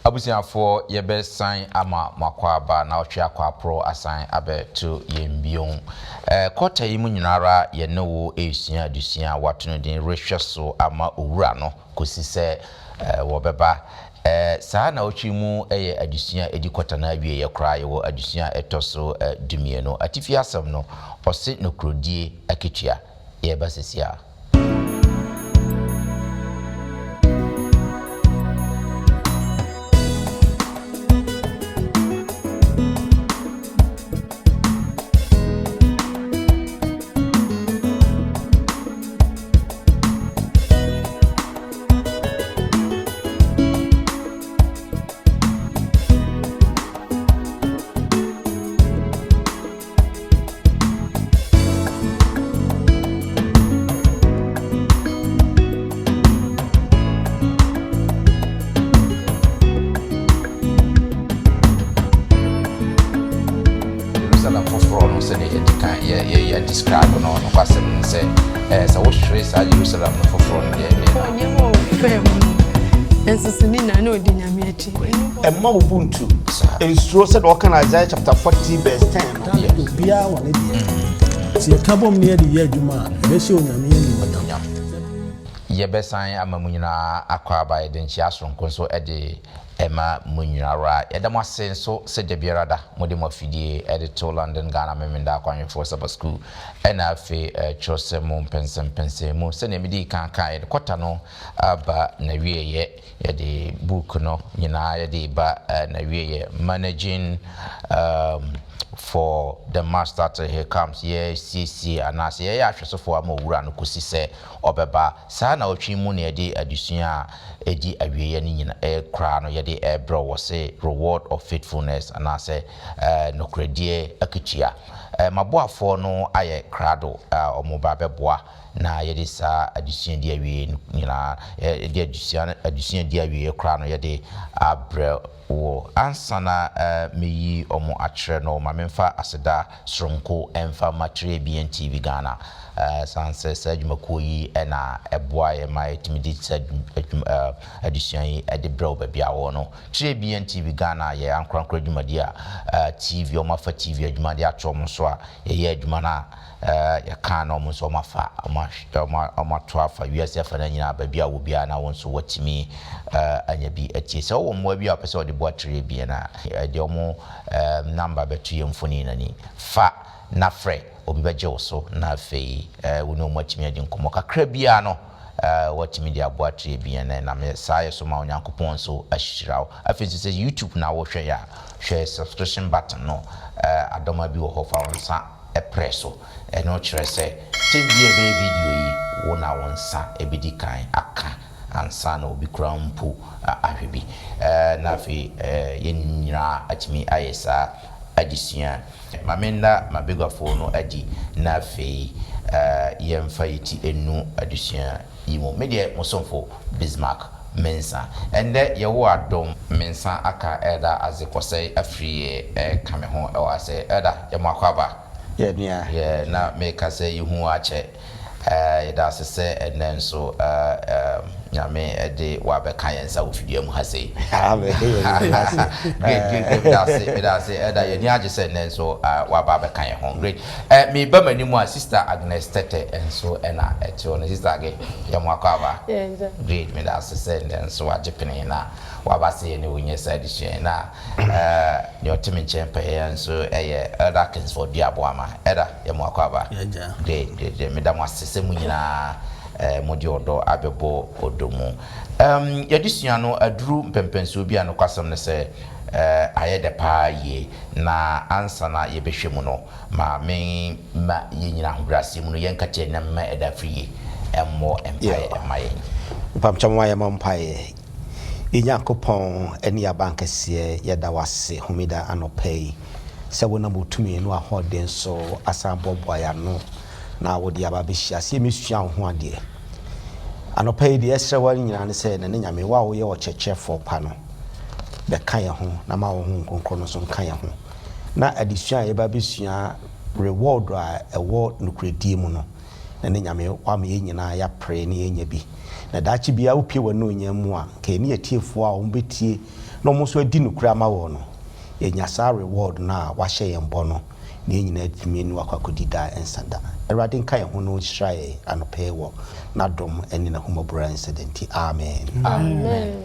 Abusuafoɔ yɛbɛsan ama mo akwaaba na ɔtwe akɔ aporo asan abɛto yɛn bio. Kɔta yi mu nyinaa ara yɛne wo resua adesua a wɔato no din Rehwɛ So Ama Owura No Kɔsi Sɛ Wɔbɛba. Saa nnawɔtwe yi mu yɛ adesua a ɛdi kɔta no awieeɛ koraa. Yɛwɔ adesua a ɛtɔ so dumienu. Atifi asɛm no, ɔse Nokorɛdie Akatua. Yɛreba seesei ara. Jerusalem foforɔ no sɛdeɛ yɛdi kan yɛ yɛ yɛ describe no nokwasɛm no sɛ ɛɛ sɛ wohwere saa Jerusalem no foforɔ no deɛ ɛdeɛ na. Nneɛma a ɔfaa mu no nso so ne nyinaa na ɔdi Nyame akyi. Mma wo bo ntu. Nsuro sɛdeɛ ɔka no Isaiah chapter 40 verse 10 no. Obiara wɔ ne deɛ. Sɛ yɛka bom na yɛde yɛ adwuma a, ɛbɛhyɛ Onyame animuonyam. Yɛbɛsan ama mo nyinaa akwaaba, yɛde nkyea soronko nso de rema mo nyinara. Yɛda mo ase nso sɛ dabiara da mode mo afidie de to London Ghana Memenda Akwanhwɛfoɔ Saba Sukuu ɛna afei Twerɛsɛm mu mpɛnsɛmpɛnsɛnmu. Sɛdeɛ medii kan kaeɛ no, kɔta no aba n'awieɛ. Yɛde book no nyinaa yɛde reba n'awieɛ, Managing um, for the Master Till He Comes, yɛresiesie anaasɛ yɛyɛ ahwɛsofoɔ ama Owura no kɔsi sɛ ɔbɛba. Saa nnawɔtwe yi mu na yɛde adesua a ɛdi awieɛ no nyina koraa no yɛde rebrɛ wo, wɔse Reward of Faithfulness anaasɛ Nokorɛdie Akatua. M'aboafoɔ no ayɛ krado a wɔreba abɛboa Na yɛde saa adesua di awieɛ no nyinaa, yɛde adesua no, adesua di awieɛ koraa no yɛde abrɛ wo. Ansa na mɛyi wɔn akyerɛ no, ma memfa aseda soronko mfa mma Trebian TV Ghana, ɛsiane sɛ saa adwumakuo yi na ɛboa yɛn ma yɛtumi de saa adwuma, adesua yi de brɛ wo baabi a wowɔ no. Trebian TV Ghana yɛ ankorankoro dwumadie a TV, wɔafa TV adwuma de ato wɔn so a yɛyɛ adwuma no a, Yɛkaa na wɔn nso wɔafa, wɔato afa wiase afanan nyinaa, baabi a wɔ biara na wo nso woatumi anya bi atie. Sɛ wowɔ mmoa bi a wopɛ sɛ wɔde boa tire abien a, yɛde wɔn namba bɛto yɛn mfoni no ani. Fa na frɛ, obi bɛgye wo so na afei wo ne wɔn atumi adi nkɔmmɔ. Kakra biara no, woatumi de aboa tire abien no, ɛnam saa yɛ so ma Onyankopɔn nso ahyira wo. Afei nso sɛ YouTube na wohwɛ yɛ a, hwɛ subscription button no, adɔma bi wɔ hɔ, fa wo nsa prɛ so. Ɛno kyerɛ sɛ tɛm bi a ɛbɛyɛ video yi, wo na wo nsa bɛdi kan aka ansa na obi koraa mpo ahwɛ bi. Na afei yɛn nyinaa atumi ayɛ saa adesua. Ma menna m'abaguafoɔ no adi na afei yɛmfa yɛn ti nnu adesua yi mu. Me deɛ mo somfo Bismarck Mensah. Ɛndɛ yɛwɔ adom. Mensah aka Elder Adze Kɔsɛe afiri yɛ ka me ho wɔ ha sɛ Elder yɛ mo akwaaba. Yɛ nua. Yɛ na meka sɛ yɛhu wo akyɛ. Yɛda ase sɛ ɛnnɛ nso Nyame de wo abɛka yɛn nsa wɔ fidua mu ha sei. Amen. Yɛda ase. Great, great, great. Meda ase, meda ase. Elder yɛn ani agye sɛ ɛnnɛ nso woaba abɛka yɛn ho. Great. Eh, meba m'anim a, Sister Agnes Tete nso na ɛte hɔ no. Sister Age, yɛ mo akwaaba. Great, meda ase sɛ nnɛ nso wagye pene na waba sɛ yɛne wo nyɛ saa adesua yi. Na eh, nea ɔte me nkyɛn pɛɛ yi nso yɛ Elder Kingsford Duaboama. Elder, yɛ mo akwaaba. Great, great, great. Meda mo ase sɛ mo nyinaa eh, mode ɔdɔ abɛbɔ ɔdɔ mu. Um, yɛadesua no aduru mpɛmpɛnsoɔ bi a nokwasɛm ne sɛ eh, ayɛ dɛ paa yie. Na ansa na yɛbɛhwɛ mu no, Ma me ma yɛnyina ahobrɛaseɛ mu no yɛnka kyerɛ na mma ɛda afiri yie mmɔ mpaeɛ mma yɛn. Mpakyɛw momma yɛmmɔ mpaeɛ. Yɛn Nyankopɔn ne yɛn Abankɛseɛ, yɛda wo ase Homeda anɔpa yi sɛ wonam wo tumi ne w'ahoɔden so asan aboaboa yɛn ano na wode yɛn aba abɛhyia sɛ yɛmmɛsua wo ho adeɛ. Anɔpa yi deɛ yɛsrɛ wo ara nyinaa ne sɛ, Nane Nyame, wo a woyɛ ɔkyerɛkyerɛfoɔ pa no, bɛka yɛn ho na ma wo Honhom Kronkron no nso nka yɛn ho. Na adesua a yɛba abɛsua reward a ɛwɔ nokorɛdie mu no, Na ne Nyame wama yɛn nyinaa yɛapere na yɛanya bi. Na daakye biara wopue w'anuonyam mu a, nka yɛne atiefoɔ a wɔbɛtie na wɔn nso adi nokorɛ ama wɔ no, yɛanya saa reward no a wahyɛ yɛn bɔ no, na yɛn nyinaa atumi ne wo akɔ akɔdi daa ɛnsa da. Awurade nka yɛn ho na ɔnhyira yɛn anɔpa yi wɔ n'adom ne n'ahummɔborɔ a ɛnsa da nti. Amen. Amen.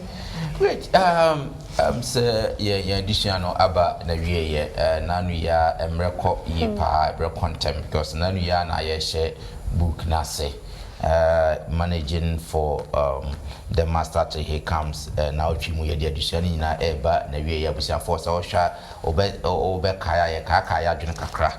Great. Sɛ yɛn adesua no aba n'awieeɛ, n'ano yi ara mmerɛ kɔ yie paa, ɛberɛ kɔ ntɛm because n'ano yi ara na yɛrehyɛ book no ase, Managing for the Master Till He Comes. Naawɔtwe mu yɛde adesua no nyinaa ɛreba n'awieeɛ. Abusuafoɔ, sɛ wohwɛ a wobɛ wobɛkae a, yɛkaakae yɛn adwene kakra.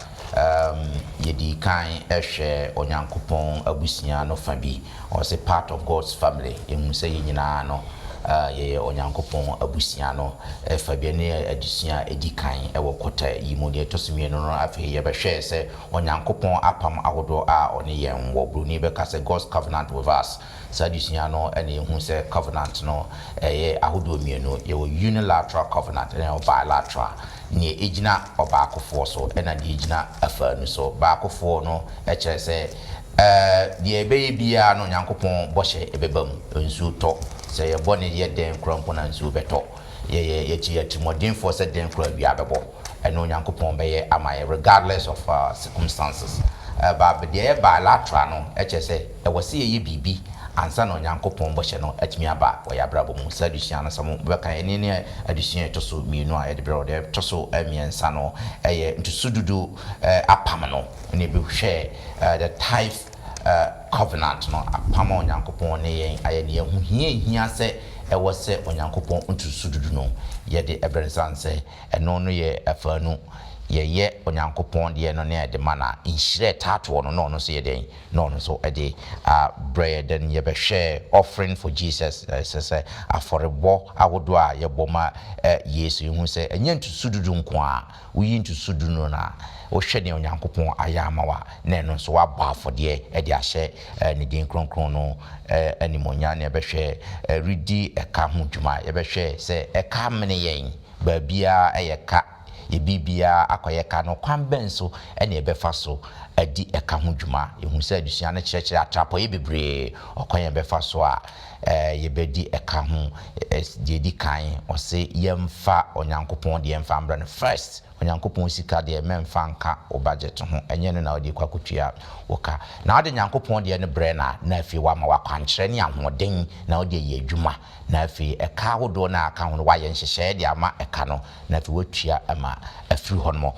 Yɛdii kan hwɛɛ Onyankopɔn abusua no fa bi. Ɔse part of God's family. Yɛhu sɛ yɛn nyinaa no, yɛyɛ Onyankopɔn abusua no fa bi. Ɛno yɛ adesua a ɛdi kan wɔ kɔta yi mu. Deɛ ɛtɔ so mmienu no, afei yɛbɛhwɛɛ sɛ Onyankopɔn apam ahodoɔ a ɔne yɛn wɔ. Buroni bɛka sɛ God's covenant with us. Saa adesua no na yɛhu sɛ covenant no ɛyɛ ahodoɔ mmienu. Yɛwɔ unilateral covenant ɛna yɛwɔ bilateral. Deɛ ɛgyina ɔbaakofoɔ so ɛna deɛ ɛgyina afaanu so. Baakofoɔ no kyerɛ sɛ deɛ ɛbɛyɛ biara no Onyankopɔn bɔhyɛ ɛbɛba mu. Nsuo tɔ. Sɛ yɛ bɔne yɛ dɛn koraa mpo na nsuo bɛtɔ. Yɛyɛ yɛkyi atirimuɔdenfoɔ sɛ dɛn koraa awia bɛbɔ. Ɛno Onyankopɔn bɛyɛ ama yɛ regardless of our circumstances. But deɛ ɛyɛ bilateral no kyerɛ sɛ ɛwɔ sɛ yɛyɛ biribi ansa na Onyankopɔn bɔhyɛ no atumi aba wɔ yɛn abrabɔ mu. Saa adesua no, sɛ mobɛka, ɛno ne adesua a ɛtɔ so mmienu a yɛde brɛ wo. Deɛ ɛtɔ so mmiɛnsa no yɛ ntoso dudu apam no, na yɛbɛhwɛ the tithe covenant no, apam a Onyankopɔn ne yɛn ayɛ no. Yɛn ho hia hia sɛ ɛwɔ sɛ Onyankopɔn ntoso dudu no yɛde brɛ no, sane sɛ ɛno no yɛ afaanu. Yɛyɛ Onyankopɔn deɛ no ne yɛde ma no a, nhyira ɛtaatoɔ no na ɔno nso yɛ dɛn? Na ɔno nso de abrɛ yɛn. Then yɛbɛhwɛ offering for Jesus, ɛsɛ sɛ afɔrebɔ ahodoɔ a yɛbɔ ma Yesu. Yɛhu sɛ ɛnyɛ ntoso dudu nko a, woyi ntoso du no na wohwɛ nea Onyankopɔn ayɛ ama wo a, na ɛno nso woabɔ afɔdeɛ de ahyɛ ne din kronkron no animuonyam. Na yɛbɛhwɛ redi ɛka ho dwuma. Yɛbɛhwɛ sɛ ɛka amene yɛn, baabiara ɛyɛ ka, yɛ biribiara akɔyɛ ka no, kwan bɛn so ɛna yɛbɛfa so adi ɛka ho dwuma? Yɛhu sɛ adesua no kyerɛkyerɛ atrapɔyɛ bebree, ɔkwan yɛbɛfa so a yɛbɛdi ɛka ho. Deɛ di kan, ɔse yɛmfa Onyankopɔn deɛ mfa mbrɛ no first. Onyankopɔn sika deɛ, mɛmfa nka wo budget ho, ɛnyɛ no na wode kɔ akɔtua wo ka. Na wode Nyankopɔn deɛ no brɛ no a, na afei wama wakwankyerɛ ne ahoɔden na wode ayɛ adwuma, na afei ɛka ahodoɔ no a aka ho no, wayɛ nhyehyɛeɛ de ama ɛka no, na afei watua ma afiri hɔ nom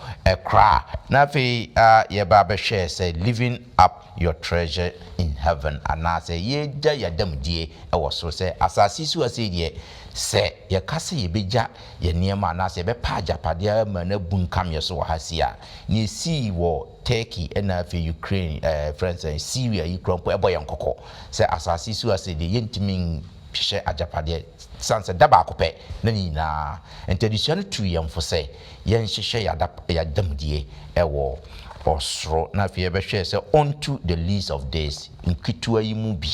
koraa. Na afei yɛba abɛhwɛ sɛ living up your treasure in heaven, anaasɛ yɛgya yɛadamdie wɔ soro, sɛ asase so ase deɛ, sɛ yɛka sɛ yɛbɛgya yɛn nneɛma anaasɛ yɛbɛpa agyapadeɛ ama no abu nkameɛ so wɔ ha si a, nea esii wɔ Turkey ɛna afei Ukraine, frɛ sɛ Syria yi kura mpo, ɛbɔ yɛn kɔkɔ sɛ asase so ase deɛ, yɛntumi nhyehyɛ agyapadeɛ, san sɛ da baako pɛ na ne nyinaa. Nti adesua no tu yɛn fo sɛ yɛnhyehyɛ yɛadamdie ɛwɔ ɔsoro. Na afei yɛbɛhwɛ sɛ unto the least of this, nketewa yi mu bi.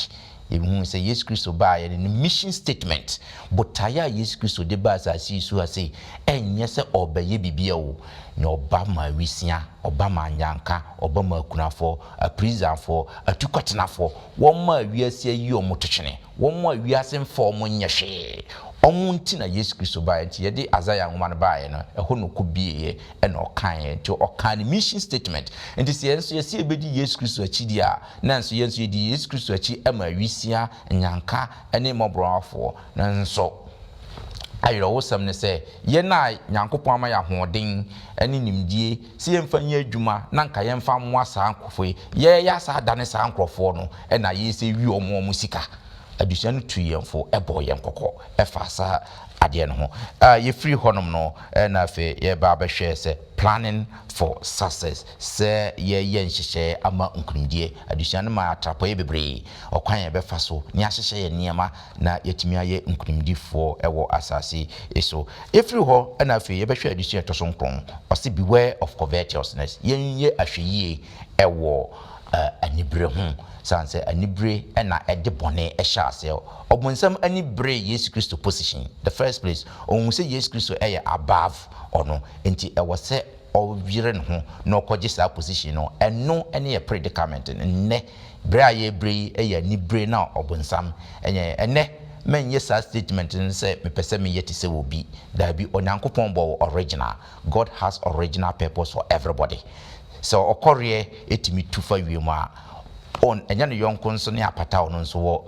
Yɛhu sɛ Yesu Kristo baeɛ no, ne mission statement, botaeɛ a Yesu Kristo de baa asase yi so ha sei, ɛnyɛ sɛ ɔbɛyɛ biribi o, na ɔba ma awisia, ɔba ma anyanka, ɔba ma akunafoɔ, apirisanfoɔ, atukɔtenafoɔ, wɔn a wiase ayi wɔn totwene, wɔn a wiase mfa wɔn nyɛ hwee. Wɔn nti na Yesu Kristo baeɛ. Nti yɛde Isaiah nwoma no baeɛ no, ɛhɔ na ɔkɔ bieeɛ ɛna ɔkaeɛ. Nti ɔkaa ne mission statement. Nti sɛ yɛn nso yɛsɛ yɛbɛdi Yesu Kristo akyi deɛ a, na nso yɛn nso yɛdi Yesu Kristo akyi ma awisia, nyanka ne mmɔborɔwafoɔ. Na nso awerɛhosɛm ne sɛ yɛn a Nyankopɔn ama yɛ ahoɔden ne nimdie sɛ yɛmfa nyɛ adwuma na nka yɛmfa mmoa saa nkurɔfoɔ yi, yɛyɛ asa adane saa nkurɔfoɔ no ɛna yɛsɛ wi ɔmo sika. Adesua no tu yɛn fo, ɛbɔ yɛn kɔkɔ ɛfa saa adeɛ no ho. Yɛfiri hɔnom no, ɛna afei yɛba abɛhwɛ sɛ planning for success, sɛ yɛyɛ nhyehyɛeɛ ama nkonimdie. Adesua no ma atrapɔyɛ bebree, ɔkwan yɛbɛfa so ne ahyehyɛ yɛn nneɛma na yɛtumi ayɛ nkonimdifoɔ ɛwɔ asase so. Ɛfiri hɔ ɛna afei yɛbɛhwɛ adesua ɛtɔ so nkron. Ɔse beware of covetousness, yɛnyɛ ahwɛyie ɛwɔ anibere ho, san sɛ anibere ɛna ɛde bɔne ɛhyɛ aseɛ. Ɔbonsam ani bere Yesu Kristo position the first place. Ɔhu sɛ Yesu Kristo ɛyɛ above ɔno, nti ɛwɔ sɛ ɔyere ne ho na ɔkɔgye saa position no. Ɛno ɛne yɛ predicament no nnɛ. Brɛ a yɛrebrɛ yi yɛ anibere na ɔbonsam nyɛ yɛn. Ɛnnɛ, mɛnyɛ saa statement no sɛ mepɛ sɛ meyɛ te sɛ obi. Daabi, Onyankopɔn bɔɔ wo original. God has original purpose for everybody. Sɛ ɔkɔreɛ tumi tu fa wiem a, on, ɛnyɛ ne yɔnko nso ne apata a ɔno nso wɔ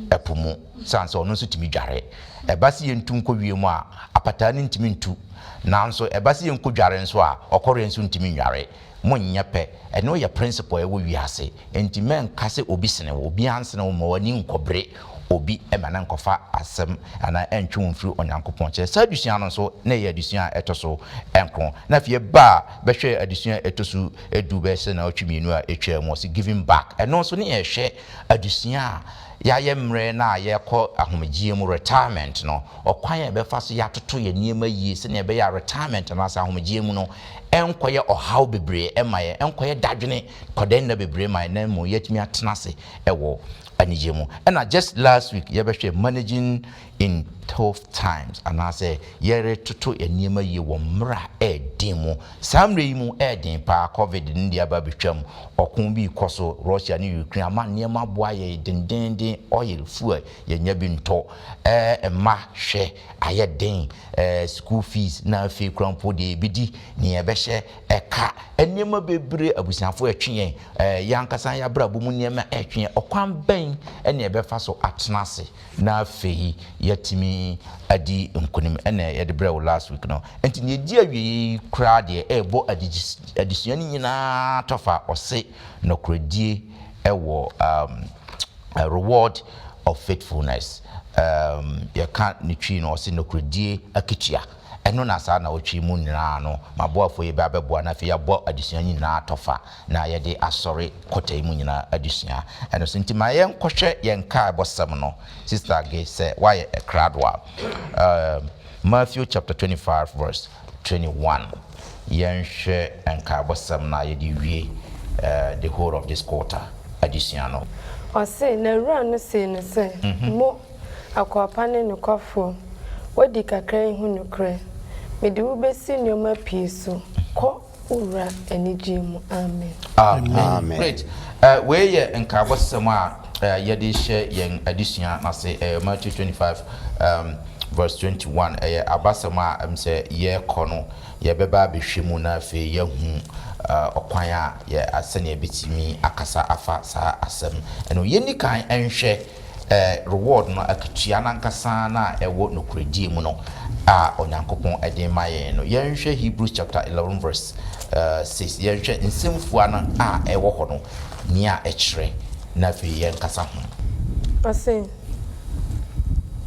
ɛpo mu, sane sɛ ɔno nso tumi dware. Ɛba sɛ yɛntu nkɔ wiem a, apataa no ntumi ntu. Nanso ɛba sɛ yɛnkɔ dware nso a, ɔkɔreɛ nso ntumi nnware. Monyɛ pɛ. Ɛno yɛ principle a ɛwɔ wiase. Enti mɛnka sɛ obi sene wo. Obiara nsene wo. Mma w'ani nkɔbere obi ma no nkɔfa asɛm anaa ɛntwe wo mfiri Onyankopɔn nkyɛn. Saa adesua no nso, na ɛyɛ adesua a ɛtɔ so nkron. Na afei yɛbaa bɛhwɛɛ adesua a ɛtɔ so du bɛyɛ sɛ nnawɔtwe mmienu a ɛtwaa mu, ɔse Giving Back. Ɛno nso ne yɛhwɛ adesua a yɛayɛ mmerɛ no a yɛrekɔ ahomegyeɛ mu, retirement, no, ɔkwan a yɛbɛfa so yɛatoto yɛn nneɛma yie sɛdeɛ ɛbɛyɛ a retirement anaasɛ ahomegyeɛ mu no ɛnkɔyɛ ɔhaw bebree mma yɛn, ɛnkɔyɛ dadwene kɔdɛnna bebree mma yɛn, na mmom yɛatumi atena ase wɔ anigyeɛ mu. Ɛna just last week yɛbɛhwɛ managing in tough times anaasɛ yɛretoto yɛn nneɛma yie wɔ mmerɛ a ɛɛden mu. Saa mmerɛ yi mu ɛɛden paa, covid no deɛ aba abɛtwam, ɔko bi rekɔ so, Russia ne Ukraine ama nneɛma aboa yɛn dendenden, oil, fuel yɛnnya bi ntɔ, ɛɛ mma hwɛ ayɛ den, ɛɛ school fees na afei koraa mpo deɛ yɛbɛdi, nea yɛbɛhyɛ, ɛka, nneɛma bebree, abusuafoɔ ɛtwe yɛn, ɛɛ yɛn ankasa yɛn abrabɔ mu nneɛma ɛtwe yɛn. Ɔkwan bɛn ɛna yɛbɛfa so atena ase na afei yɛatumi adi nkonim ɛna yɛde brɛ wo last week no. Nti nea ɛdi awieeɛ yi koraa deɛ ɛrebɔ adesua no nyinaa tɔfa, ɔse nɔkorɛdie ɛwɔ um, reward of faithfulness. Um, yɛka ne twi no ɔse nokorɛdie akatua. Ɛno na saa nnawɔtwe yi mu nyinaa no m'aboafoɔ yi bɛ abɛboa na afei yɛabɔ adesua no nyinaa tɔfa na yɛde asɔre kɔta yi mu nyinaa adesua ɛno so. Nti ma yɛnkɔhwɛ yɛn nkaebɔsɛm no, Sister Age, sɛ woayɛ krado a. Um, Matthew chapter 25 verse 21. Yɛnhwɛ nkaebɔsɛm no a yɛde wie uh, the whole of this quarter adesua no. Ɔse, na wura no see no sɛ, Mo, akoa pa ne nokwafoɔ, woadi kakra yi ho nokorɛ, mede wo bɛsi nneɛma pii so, kɔ wo wura anigyeɛ mu. Amen. Amen. Amen. Great. Wei yɛ nkaebɔsɛm a yɛde hyɛ yɛn adesua n'ase. Ɛyɛ Matthew 25 verse 21. Ɛyɛ abasɛm a sɛ yɛrekɔ no yɛbɛba abɛhwɛ mu na afei yɛahu ɔkwan a yɛ sɛnea yɛbɛtumi akasa afa saa asɛm ɛno. Yɛnni kan nhwɛ reward no, akatua n'ankasa na ɛwɔ nokorɛdie mu no a Onyankopɔn ɛde ma yɛn no. Yɛnhwɛ Hebrews chapter 11 verse 6. Yɛnhwɛ nsɛmfua no a ɛwɔ hɔ no, nea ɛkyerɛ, na afei yɛnkasa ho. Ɔse,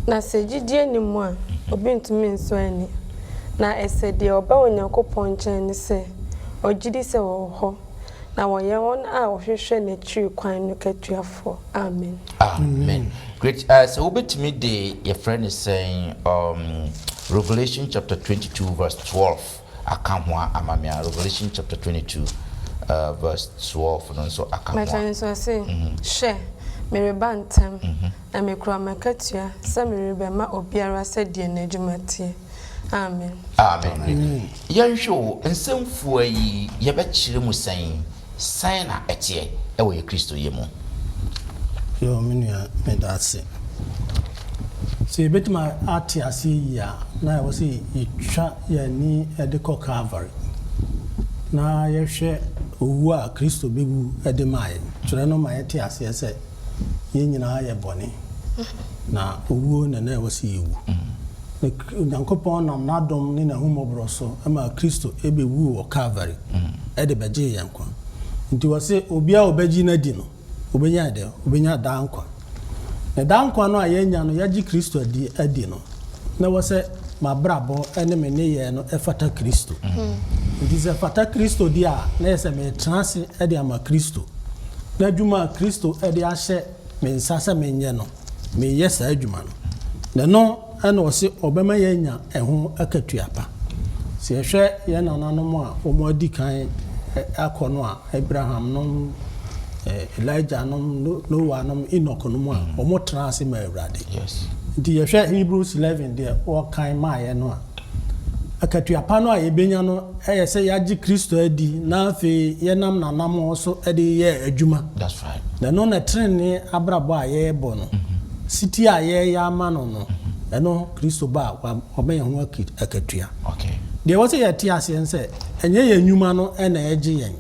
na sɛ gyidie ni mu a, obi ntumi nsɔ ani. Na ɛsɛ deɛ ɔba Onyankopɔn nkyɛn ne sɛ ɔgye di sɛ wɔwɔ hɔ, na wɔyɛ wɔn a wɔhwehwɛ n'akyiri kwan no katuafoɔ. Amen. Amen. Great. Sɛ wobɛtumi de yɛfrɛ no sɛn, Revelation chapter 22 verse 12 aka ho a ama me a, Revelation chapter 22 verse 12 no nso aka ho a. Mɛkyɛ nso ɔse, hwɛ, mereba ntɛm, na mekura m'akatua sɛ merebɛma obiara sɛdeɛ n'adwuma teɛ. Amen. Amen. Yɛnhwɛ o, nsɛmfua yi yɛbɛkyerɛ mu sɛn, sɛn na ɛteɛ ɛwɔ yɛ Kristo yɛ mu? Yo, me nua, meda ase. Sɛ yɛbɛtumi ate aseɛ yie a, na ɛwɔ sɛ yɛtwa yɛn ani de kɔ Calvary na yɛhwɛ owu a Kristo bɛwu de maa yɛn. Twerɛ no ma yɛte aseɛ sɛ yɛn nyinaa yɛ bɔne na owuo na na ɛwɔ sɛ yɛwu. Na Onyankopɔn nam n'adom ne n'ahummɔborɔ so ma Kristo bɛwuu wɔ Calvary de bɛgyee yɛn nkwa. Nti wɔ se obiara a ɔbɛgye no adi no, obɛnya dɛ, obɛnya daa nkwa. Na daa nkwa no a yɛanya no, yɛagye Kristo adi no, na ɛwɔ sɛ m'abrabɔ ne me nneyɛɛ no ɛfata Kristo. Nti sɛ fata Kristo di a, na yɛ sɛ meretena ase de ama Kristo. Na adwuma a Kristo de ahyɛ me nsa sɛ menyɛ no, meyɛ saa adwuma no. Na ɛno ɛna ɔse ɔbɛma yɛanya ɛho akatua pa. Sɛ yɛhwɛ yɛn nananom a wɔn adi kan akɔ no a, Abraham nom, Elijah nom, Noah nom, Enoch nom a, wɔn tena ase ma Awurade. Nti yɛhwɛ Hebrews 11 deɛ wɔkan maayɛ no a, Akatua pa no a yɛbɛnya no yɛ sɛ yɛagye Kristo adi na afei yɛnam n'anammɔn so de reyɛ adwuma. Na ɛno na trenee abrabɔ a yɛrebɔ no, setie a yɛreyɛ ama no no, ɛno Kristo ba a, wama yɛn ho akatua. Deɛ ɛwɔ sɛ yɛte aseɛ ne sɛ, ɛnyɛ yɛn nnwuma no na ɛgye yɛn.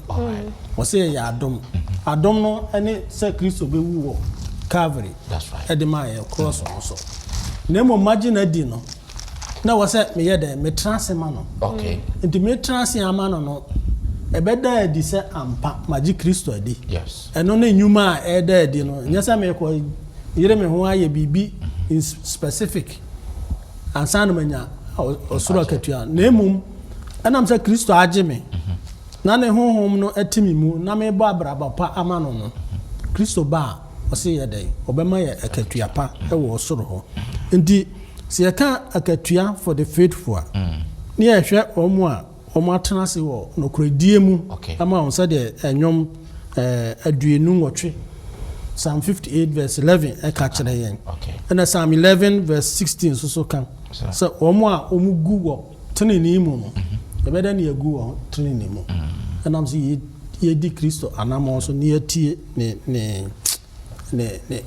Wɔ sɛ yɛyɛ adom. Adom no ne sɛ Kristo bɛwu wɔ Calvary de maa yɛn, cross no so. Na mmom magye no adi no, na ɛwɔ sɛ meyɛ dɛn? Metra ase ma no. Nti metra ase ama no no, ɛbɛda adi sɛ ampa magye Kristo adi. Ɛno ne nnwuma a ɛreda adi no. Ɛnyɛ sɛ merekɔ yere me ho ayɛ biribi in specific ansa na manya ɔsoro akatua. Na mmom, ɛnam sɛ Kristo agye me na ne honhom no te me mu na merebɔ abrabɔ pa ama no no, Kristo ba a, ɔse yɛ dɛn? Ɔbɛma yɛ akatua pa wɔ ɔsoro hɔ. Nti, sɛ yɛka akatua for the faithful a, ne yɛhwɛ wɔn a wɔatena ase wɔ nokorɛdie mu ama wɔn sɛdeɛ Nnwom 28, Psalm 58 verse 11 ɛka kyerɛ yɛn. Ɛna Psalm 11 verse 16 nso so ka sɛ wɔn a wɔgu wɔ tenenee mu no, yɛbɛdɛ ne yɛagu wɔ tenenee mu. Ɛnam sɛ yɛdi Kristo anammɔn so na yɛatie ne ne ne ne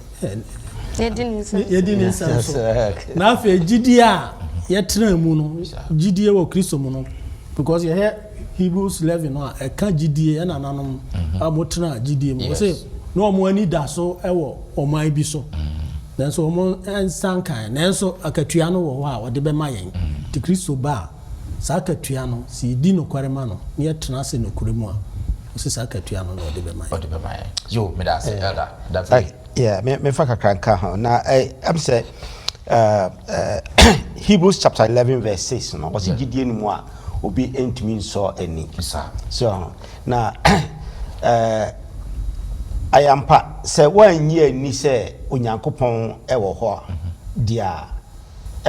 yɛdi ne nsɛm so. Na afei gyidie a yɛtena mu no, gyidie wɔ Kristo mu no, because yɛhwɛ Hebrews 11 no a, ɛka gyidie ɛna nanom a wɔtena gyidie mu. Wɔsɛ na wɔn ani da so wɔ ɔman bi so. Nanso wɔn nsa nkae. Nanso akatua no wɔ hɔ a wɔde bɛma yɛn. Nti Kristo ba a, saa akatua no, sɛ yɛdi nokware ma no, na yɛtena ase nokorɛ mu a, ɔse saa akatua no na ɔde bɛma yɛn. Ɔde bɛma yɛn. Yo, meda ase, Elder. David. Yeah, me mefa kakra nka ho. Na ɛm sɛ Hebrews chapter 11 verse 6 no, ɔse gyidie no mu a obi ntumi nsɔ ani. So, na ɛyɛ ampa sɛ woannye anni sɛ Onyankopɔn wɔ hɔ a, deɛ a,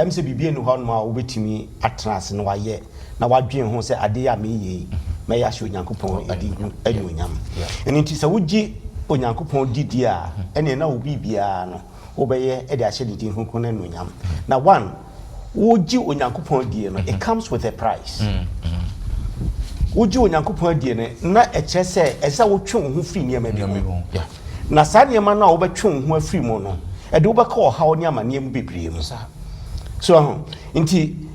ɛm sɛ biribi nni hɔnom a wobɛtumi atena ase na wayɛ na wadwen ho sɛ adeɛ a meyɛ yi, mɛyɛ ahyɛ Onyankopɔn din ho anuonyam. Ɛno nti sɛ wogye Onyankopɔn di deɛ a, ɛneɛ na wo biribiara no wobɛyɛ de ahyɛ ne din kronkron no anuonyam. Na one, wogye Onyankopɔn die no, it comes with a price. Wogye Onyankopɔn die no, na ɛkyerɛ sɛ ɛsɛ sɛ wotwe wo ho firi nneɛma bi ho. Na saa nneɛma no a wobɛtwe wo ho afiri mu no, ɛde wobɛkɔ ɔhaw ne amanneɛ mu bebree mu. So ahu? Nti,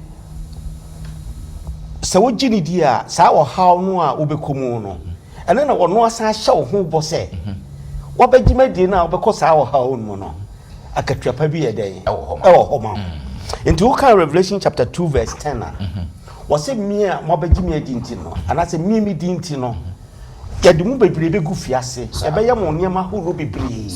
sɛ wogye ne di a, saa ɔhaw no a wobɛkɔ mu no, ɛno na ɔno asan ahyɛ wo ho bɔ sɛ, wabɛgye m'adie no a wobɛkɔ saa ɔhaw no mu no, akatua pa bi yɛ dɛn? Ɛwɔ hɔ ma wo. Nti woka Revelation chapter 2 verse 10 a, wɔsɛ mmea a moabɛgye me adi nti no, anaasɛ mmea me di nti no, yɛde mo bebree bɛgu fiase, yɛbɛyɛ mo nneɛma ahorow bebree,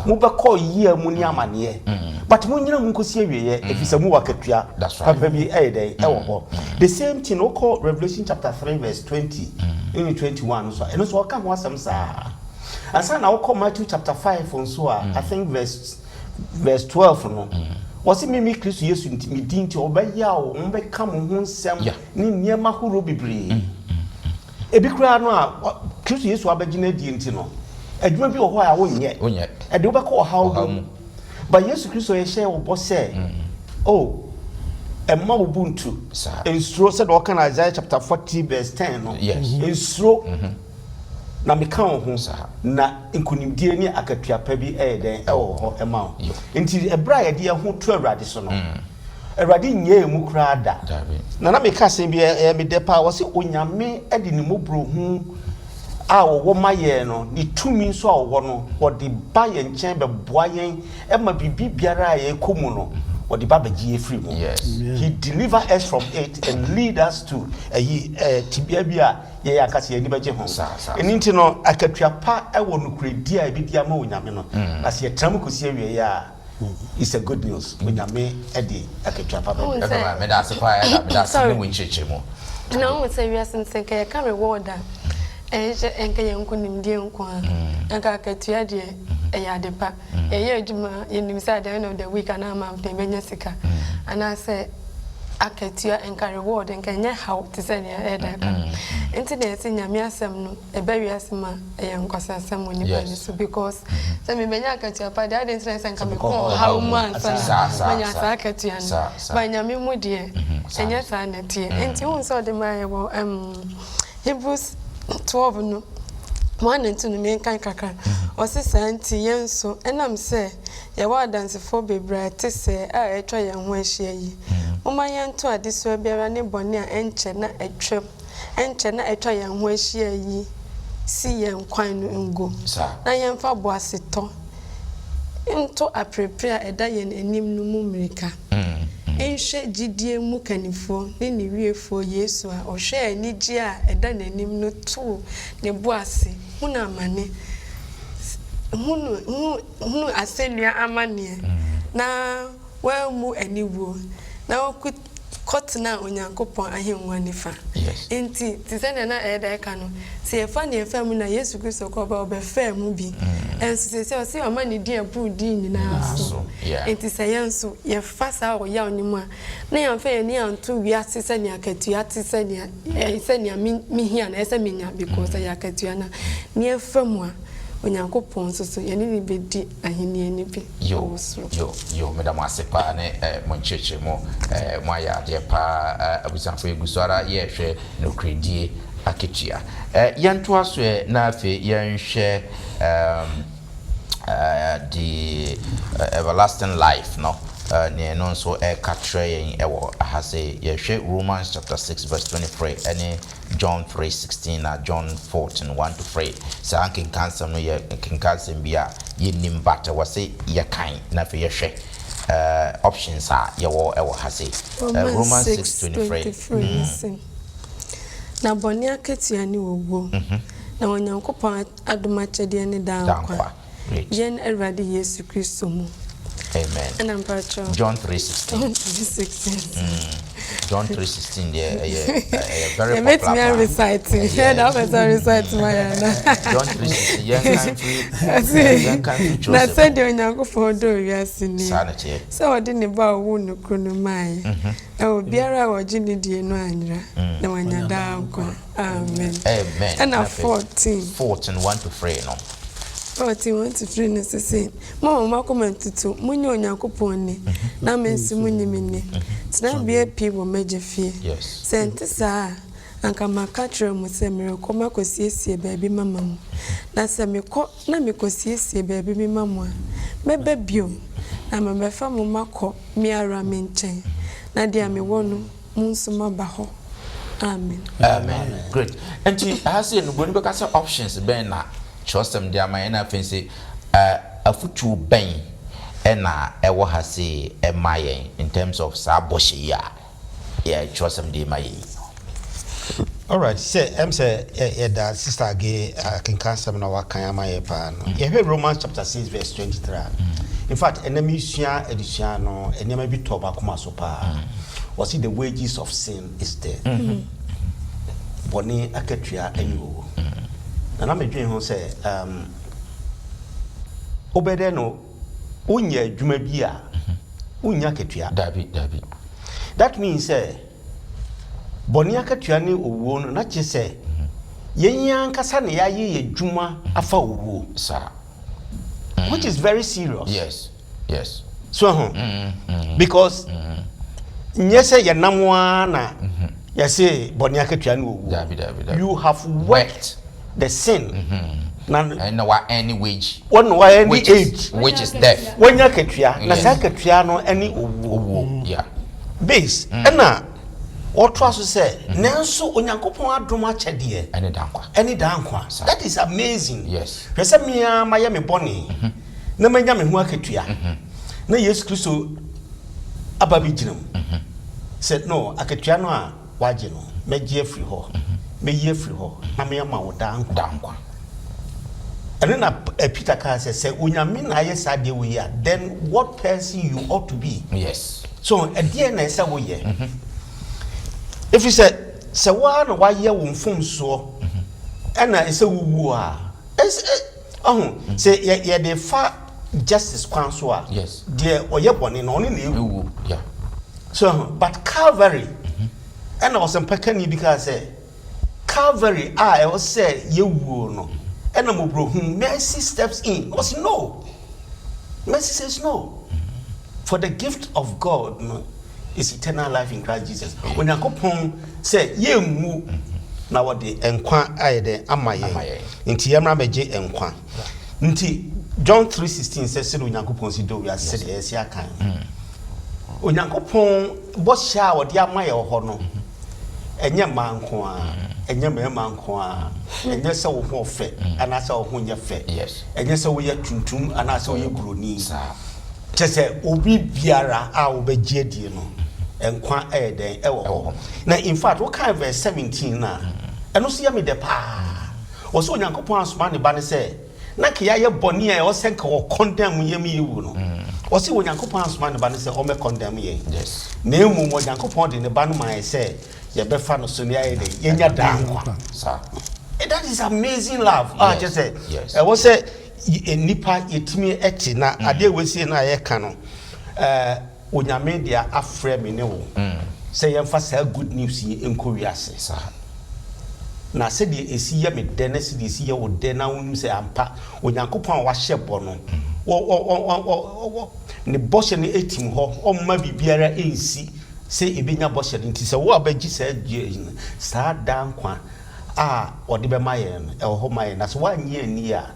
mobɛkɔ yia mu ne amaneɛ, but monyina mu nkɔsi awieɛ, ɛfiri sɛ mowɔ akatua papa bi ɛyɛ dɛn ɛwɔ hɔ. The same thing wokɔ Revelation chapter 3 verse 20 ne 21 nso a, ɛno nso ɔka ho asɛm saa. Ansa na wokɔ Matthew chapter 5 nso a, I think verse 12 no, wɔse mimi Kristo Yesu nti, me din nti, wɔbɛyaw, wɔbɛka mo ho nsɛm ne nneɛma ahorow bebree. Ebi koraa no a, Kristo Yesu abɛgye no adie nti no, adwuma bi wɔ hɔ a wonyɛ. Ɛde wobɛkɔ ɔhaw mu. But Yesu Kristo yɛhyɛ wo bɔ sɛ, oh, ɛmma wo bo ntu. Nsuro, sɛdeɛ ɔka no Isaiah chapter 40 verse 10 no. Nsuro. Na meka wo ho, na nkonimdie ne akatua pa bi yɛ dɛn wɔ hɔ ma wo. Nti ɛberɛ a yɛde yɛn ho to Awurade so no, Awurade nyɛɛ mu koraa da. Na na meka asɛm bi, ɛyɛ me dɛ paa, wɔse Onyame de ne mmɔborɔhu a ɔwɔ ma yɛn no, ne tumi nso a ɔwɔ no, ɔde ba yɛn nkyɛn bɛboa yɛn ma biribi biara a yɛkɔ mu no, ɔde ba bɛgye yɛn firi mu. He deliver us from it and lead us to ɛyi ɛɛ tebea bi a yɛn ankasa yɛn ani bɛgye ho. Ɛno nti no, akatua pa wɔ nokorɛdie a yɛbɛdi ama Onyame no, na sɛ yɛtra mu kɔsi awieɛ a, it's a good news. Onyame de akatua pa bɛma. Ɛbɛma. Meda ase paa, Elder. Meda ase ne wo nkyerɛkyerɛ mu. Na wohu sɛ wiase no sɛ nka yɛka reward a, ɛnhyɛ nka yɛ nkonimdie nko ara. Nka akatua deɛ ɛyɛ ade pa. Yɛyɛ adwuma a, yɛnim sɛ at the end of the week anaa month no yɛbɛnya sika. Anaasɛ. Akatua nka reward nka ɛnyɛ haw te sɛ nea ɛda ka nti na yɛsɛ Nyame asɛm no ɛbɛ wiase ma ɛyɛ nkwasasɛm wɔ nipa ni so, because sɛ mebɛnya akatua pa deɛ, ade nti na sɛ nka mekɔ ɔhaw mu ansa na manya saa akatua no ba? Nyame mu deɛ, ɛnyɛ saa na ɛteɛ. Nti wohu sɛ ɔde ma yɛ wɔ Hebrews 12 no 1 and 2 no, menkan kakra. Ɔse saa nti yɛn nso, ɛnam sɛ yɛwɔ adansefoɔ bebree a ɛte sɛ a ɛtwa yɛn ho ahyia yi, momma yɛnto adesoa biara ne bɔne a ɛnkyɛ na ɛtwam, ɛnkyɛ na ɛtwa yɛn ho ahyia yi si yɛn kwan no ngu, na yɛmfa boasetɔ nto aperepere a ɛda yɛn anim no mu mmirika, nhwɛ gyidie mu kannifoɔ ne ne wiefoɔ Yesu a ɔhwɛ anigye a ɛda n'anim no too ne bo ase hunu amane, hunu asɛnnua amanneɛ, na wammu aniwuo, na kɔtena Onyankopɔn ahengua nifa. Nti te sɛ nea na ɛyɛ da ɛka no, sɛ yɛfa ne yɛfa mu na Yesu Kristo kɔ ɔba ɔbɛfaa mu bi ɛnso sɛ ɔsɛ ɔma ne din ɛboro din nyinaa so. Nti sɛ yɛn nso yɛfa saa ɔyaw no mu a, na yɛmfa yɛn ani anto wiase sɛnea akatua te, sɛnea mehia na ɛsɛ menya, because ɛyɛ akatua na ne yɛfa mu a, Onyankopɔn nso so yɛne ne bɛdi ahenni no bi wɔ soro. Yo yo, meda mo ase paa ne mo nkyerɛkyerɛ mu. Mo ayɛ adeɛ paa. Abusuafo, yɛgu so ara yɛrehwɛ nokoredie akatua. Yɛntoa so ɛ, na afei yɛnhwɛ the everlasting life no, nea ɛno nso ɛka kyerɛ yɛn ɛwɔ ha sɛ yɛhwɛ Romans chapter 6 verse 23 ɛne John 3:16 na John 14 1 to 3. Saa nkenkansɛm no yɛ nkenkansɛm bi a yɛnnim, but ɛwɔ sɛ yɛkan na afei yɛhwɛ options a yɛwɔ ɛwɔ ha se Romans 6:23. Na bɔne akatua ne owuo, na Onyankopɔn adom akyɛdeɛ ne daa nkwa yɛn Awurade Yesu Kristo mu. Amen. Ɛna mpakyɛw, John 3:16. John 3:16. John 3:16 deɛ, ɛyɛ very popular. Yɛbɛtumi arecite yɛ na wopɛ sɛ recite ma yɛ ana? John 3:16, yɛn kan firi Na sɛdeɛ Onyankopɔn dɔ wiase ni, Saa na kyerɛ. sɛ ɔde ne ba a ɔwoo no koro no maaeɛ, na obiara a ɔgye ne die no anyera, na wanya daa nkwa. Amen. Amen. Ɛna 14. 14 1 to 3 no. 14 1 to 3 no sese, mama mo akoma ntutu, munye Onyankopɔn ni, na me nso munyi me ni. Tenabea pii wɔ m'agya fie. Sɛ nte saa a, anka maka kyerɛ mo sɛ merekɔ makɔsiesie baabi mama mo. Na sɛ mekɔ na mekɔsiesie baabi mi ma mo a, mɛba bio na mabɛfa mo makɔ me ara me nkyɛn, na deɛ mewɔ no, mo nso maba hɔ. Amen. Amen. Great. Nti ha sɛ no, buroni bɛka sɛ options bɛn na kyerɛwsɛm de ama yɛn, na afei sɛ afotuo bɛn ɛna ɛwɔ ha sɛ ɛma yɛn in terms of saa bɔhyɛ yi a yɛ kyerɛwsɛm de ma yɛn yi? Alright, sɛ sɛ yɛda Sister Age akenka asɛm na wakan ama yɛ paa no. Yɛhwɛ Romans chapter 6 verse 23 a, in fact, ɛnɛ mesua adesua no, nneɛma bi tɔ bakoma so paa. Wɔsi the wages of sin is death. Bɔne akatua ɛne owu. Na medwen ho sɛ wobɛdɛ no, wonyɛ adwuma bi a wonya akatua. Dabi, dabi. That means sɛ bɔne akatua ne owuo no, na kyerɛ sɛ yɛn ankasa na yɛayɛ yɛ adwuma afa owuo, which is very serious. So ho because nyɛ sɛ yɛnam ara na yɛse bɔne akatua ne owuo. Dabi, dabi, dabi. You have worked the sin na ɛna wa earn wage. Wɔn na wayɛ ne which is age which is death. Wɔnya akatua na saa akatua no ne owuo. Owuo, yeah. Base ɛna wɔtoa so sɛ, nanso Onyankopɔn adom akyɛdeɛ ɛne da nkwa. Ɛne daa nkwa. That is amazing. Hwɛ sɛ mea mayɛ me bɔne na manya me ho akatua, na Yesu Kristo aba bɛgyina mu sɛ no, akatua no a wagye no, mɛgye afiri hɔ, mɛyi afiri hɔ na meyama wo daa nkwa. Da nkwa. Ɛno na Peter kaa sɛ Onyame na ayɛ saa deɛ wɔ yi a, then what person you ought to be. So ɛdeɛ na ɛsɛ woyɛ, ɛfiri sɛ woa na wayɛ wo mfomsoɔ ɛna ɛsɛ wowuo a, ɔho sɛ yɛde fa justice kwan so a, deɛ ɔyɛ bɔne no, ɔno na ɛwu. Ewu, yeah. So but Calvary ɛna ɔsɛmpakani bi kaa sɛ Calvary a ɛwɔ sɛ yɛwuo no, ɛna mmɔborɔhunu, mercy steps in. Ɔsi no, mercy says no, for the gift of God no is eternal life in Christ Jesus. Onyankopɔn sɛ yɛnwu na wɔde nkwa ayɛ dɛn ama yɛn, nti yɛmmra bɛgye nkwa. Nti John 3:16 sɛ sɛdeɛ Onyankopɔn si dɔ wiase, sɛdeɛ yɛsi akan Onyankopɔn bɔhyɛ a wɔde ama yɛ wɔ hɔ no, ɛnyɛ mmaa nko a, ɛnyɛ mmarima nko a, ɛnyɛ sɛ wo ho ɔfɛ anaasɛ wo ho nyɛ fɛ, ɛnyɛ sɛ woyɛ tuntum anaasɛ woyɛ buroni, kyɛ sɛ obi biara a wobɛgye adie no, nkwa ɛyɛ dɛn ɛwɔ hɔ. Na in fact, wokae verse 17 no a, ɛno so yɛ me dɛ paa. Wɔ sɛ Onyankopɔn asoma ne ba no sɛ na ka yɛayɛ bɔne a ɛwɔ sɛ nka wɔ condemn yɛm yɛwu no, ɔsɛ Onyankopɔn asoma ne ba no sɛ ɔmmɛ condemn yɛn, na mmom Onyankopɔn de ne ba no ma yɛ sɛ yɛbɛfa no so ne ayɛ dɛ yɛnya daa nkwa. That is amazing love a kyerɛ sɛ ɛwɔ sɛ nipa yɛtumi ɛte na adeɛ wɔsie no a yɛka no, Onyame deɛ afrɛ me ne wo sɛ yɛmfa saa good news yi nkɔ wiase. Na sɛdeɛ ɛsi yɛ me dɛ na sɛdeɛ ɛsi yɛ wo dɛ na wonim sɛ ampa Onyankopɔn a wahyɛ bɔ no, ne bɔhyɛ no ɛtim hɔ, ɔmma biribiara ɛnsi sɛ ɛbɛnya bɔhyɛ no. Nti sɛ wo a bɛgye saa dua no, saa daa nkwa a ɔde bɛma yɛn no ɛwɔ hɔ ma yɛn. Na sɛ woanyɛ ani a,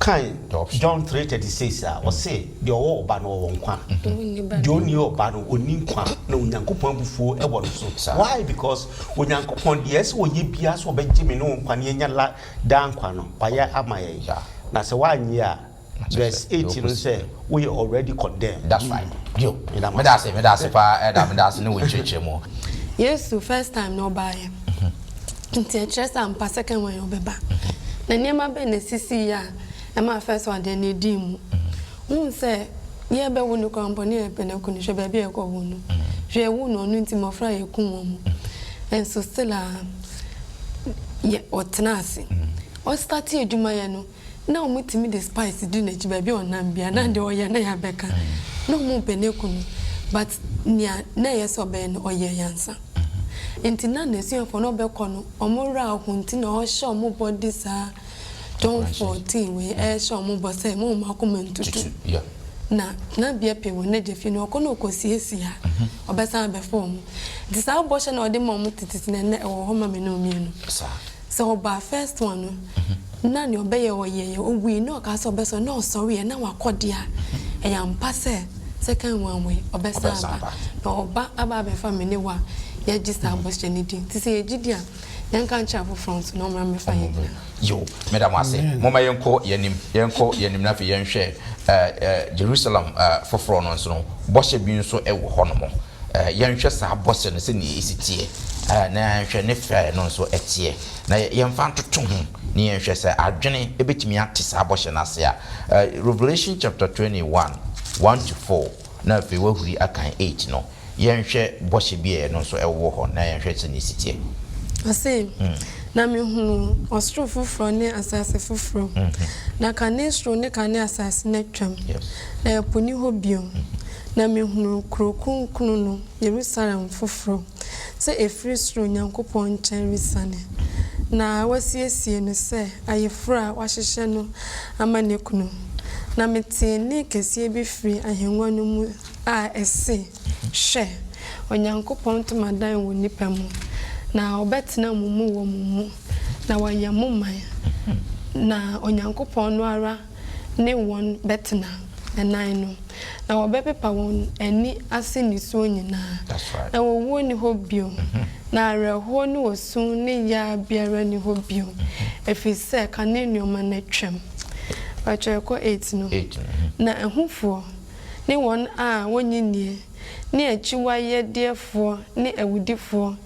kan John 3:36 a ɔse deɛ ɔwɔ ɔba no ɔwɔ nkwa, deɛ ɔnni ɔba no ɔnni nkwa, na Onyankopɔn abufuo ɛwɔ no so. Why? Because Onyankopɔn deɛ ɛsɛ ɔyɛ biara sɛ ɔbɛgye me ne wo nkwa ne yɛnya la daa nkwa no, wayɛ ama yɛn. Na sɛ woanyɛ a, verse 8 no sɛ woyɛ already condemned. That's right. Yo, meda ase, meda ase paa. Ɛda meda ase ne wo nkyerɛkyerɛ mu. Yesu first time na ɔbaeɛ, nti ɛkyerɛ sɛ ampa second one ɔbɛba. Na nneɛma bɛn na esisi yi a ɛma first one deɛ na edi mu? Wohu sɛ yɛbɛwo no kora mpo ne yɛpɛ no aku no. Hwɛ baabi a yɛkɔ wo no, hwɛ ɛwo no, ɔno nti mmɔfra a yɛkum wɔn mu nso still a yɛ ɔtena ase, ɔstart adwumayɛ no, na wɔn tumi de spice di n'akyi baabi a ɔnam bia na deɛ ɔyɛ na yɛabɛka na wɔn mpɛ n'eku no, but nea na ɛyɛ sɛ ɔbɛyɛ no, ɔyɛ yansa. Nti na n'asuafoɔ no ɔbɛkɔ no, wɔn werɛ aho, nti na ɔhyɛ wɔn bɔ de saa John 14 wei ɛhyɛ wɔn bɔ sɛ mo wɔn akoma ntutu na tenabea pii wɔ n'agya fie no, ɔkɔ na ɔkɔsiesie a ɔbɛsan abɛfa wɔn. Nti saa bɔhyɛ na ɔde ma wɔn tete na ɛnɛ ɛwɔ hɔ ma me ne mmienu sɛ ɔbaa first one no, na nea ɔbɛyɛ ɔyɛ yɛ owui na ɔka sɛ ɔbɛsɔ na ɔsɔre yɛ na wakɔ deɛ a, ɛyɛ ampa sɛ second one wei ɔbɛsan aba na ɔba aba abɛfa me ne wa yɛgye saa bɔhyɛ no di. Nti sɛ yɛgye di a, yɛnka nkyerɛ afoforɔ nso na ɔmmra mmɛfa yɛn nyinaa. Yo, meda mo ase. Momma yɛnkɔ yɛnim, yɛnkɔ yɛnim na afei yɛnhwɛ Jerusalem foforɔ no nso no, bɔhyɛ bi nso wɔ hɔ nom. Yɛnhwɛ saa bɔhyɛ no sɛnea ɛsi teɛ, na yɛnhwɛ ne fɛ no nso ɛteɛ, na yɛmfa ntoto ho ne yɛnhwɛ sɛ adwene ɛbɛtumi ate saa bɔhyɛ no ase a. Revelation chapter 21 1 to 4 na afei wahuri akan 8 no, yɛnhwɛ bɔhyɛ bi a ɛno nso ɛwɔ hɔ na yɛnhwɛ sɛnea ɛsi teɛ. Ɔse, na mehunu ɔsoro foforɔ ne asase foforɔ, na kane soro ne kane asase no atwam, na ɛpo ni hɔ bio. Na mehunu kuro kronkron no, Yerusalem foforɔ, sɛ ɛfiri soro Nyankopɔn nkyɛn resiane, na wasiesie no sɛ ayeforɔ a wahyehyɛ no ama ne kunu. Na metee nne kɛseɛ bi firi ahengua no mu a ɛse, "Hwɛ, Onyankopɔn ntomadan wɔ nnipa mu, na ɔbɛtena mo mu wɔ mo mu, na wayɛ mo man, na Onyankopɔn no ara ne wɔn bɛtena." Ɛnan no, na wɔbɛpepa wɔn ani ase nisuo nyinaa, na wɔwuo ni hɔ bio, na awerɛhoɔ ne osu ne yaa biara ni hɔ bio, ɛfiri sɛ kane nneɛma no atwam. Patwɛ ɛkɔ 8 no. Na ahufoɔ ne wɔn a wɔnnye nnie ne akyiwayɛdeɛfoɔ ne awudifoɔ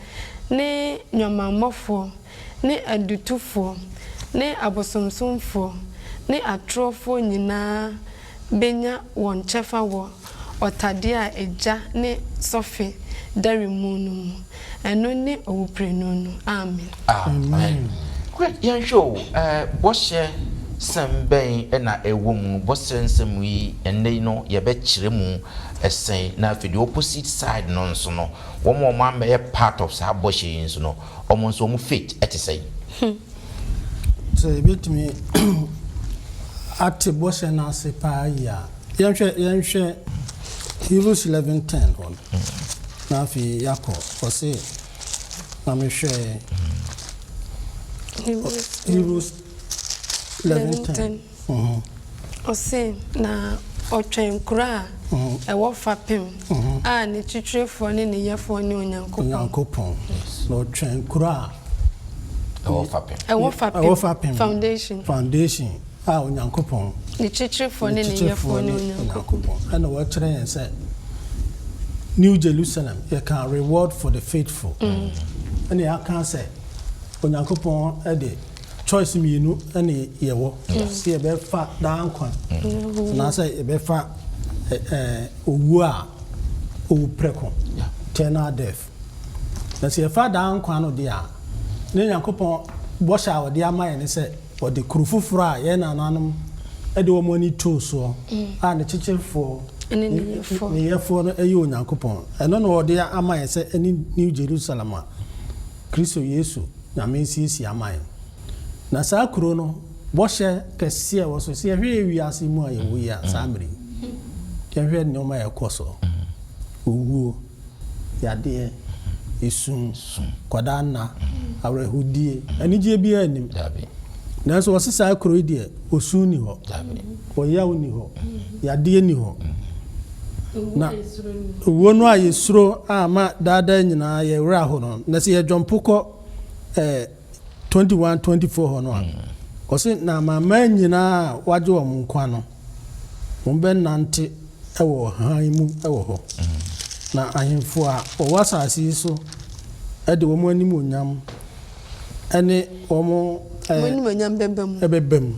ne nnwamammɔfoɔ ne adutofoɔ ne abosomsomfoɔ ne atorɔfoɔ nyinaa bɛnya wɔn kyɛfa wɔ ɔtadeɛ a egya ne sɔfe dare mu no mu. Ɛno ne owuprenu no. Amen. Amen. Great. Yɛnhwɛ o, bɔhyɛ. Sɛm bɛn na ɛwɔ mu? Bɔhyɛ nsɛm yi, ɛnnɛ yi no yɛbɛkyerɛ mu sɛn? Na afei the opposite side no nso no, wɔn a wɔammɛyɛ part of saa bɔhyɛ yi nso no, wɔn nso wɔn fate te sɛn? Sɛ yɛbɛtumi ate bɔhyɛ no ase paa yie a, yɛnhwɛ yɛnhwɛ Hebrews 11:10 hɔ no, na afei yɛakɔ. Ɔse, na mehwɛɛ Hebrews 11:10. Ɔse, na ɔtwɛn kuro a ɛwɔ fapem a ne kyekyerefoɔ ne ne yɛfoɔ ne Onyankopɔn. Onyankopɔn. Na ɔtwɛn kuro a ɛwɔ fapem. Ɛwɔ fapem. Ɛwɔ fapem. Foundation. Foundation a Onyankopɔn. Ne kyekyerefoɔ ne ne yɛfoɔ ne Onyankopɔn. Ɛna wɔkyerɛ yɛn sɛ New Jerusalem, yɛka reward for the faithful. Ɛna yɛaka sɛ Onyankopɔn de choice mmienu ɛne yɛwɔ sɛ yɛbɛfa daa nkwa anaasɛ yɛbɛfa owuo a owu prɛko, eternal death. Na sɛ yɛfa daa nkwa no deɛ a, ne Nyankopɔn bɔhyɛ a ɔde ama yɛn ne sɛ ɔde kuro foforɔ a yɛn nananom de wɔn ani too soɔ a ne kyekyerefoɔ ne ne yɛfoɔ ne yɛfoɔ no yɛ Onyankopɔn. Ɛno na ɔde ama yɛn sɛ ɛne New Jerusalem a Kristo Yesu Nyame siesie ama yɛn. Na saa kuro no, bɔhyɛ kɛseɛ wɔ so. Sɛ yɛhwɛ yɛ wiase mu a yɛwɔ yi a, saa mmere yi, yɛhwɛ nneɛma a ɛkɔ so, owuo, yadeɛ, esu, kwadaa nna, awerɛhodie, anigyeɛ biara nnim. Nanso wɔse saa kuro yi deɛ, osu nni hɔ, ɔyaw nni hɔ, yadeɛ nni hɔ. Na owuo no a yɛsuro a ma daadaa nyinaa yɛwerɛ aho no, na sɛ yɛdwɔmpo kɔ 21 24 hɔ no a, ɔse na amanaman nyinaa a wagye wɔn nkwa no, wɔn bɛnante wɔ hann mu wɔ hɔ. Na ahemfo a wɔwɔ asase yi so de wɔn animuonyam ne wɔn animuonyam bɛba mu. Ɛbɛba mu.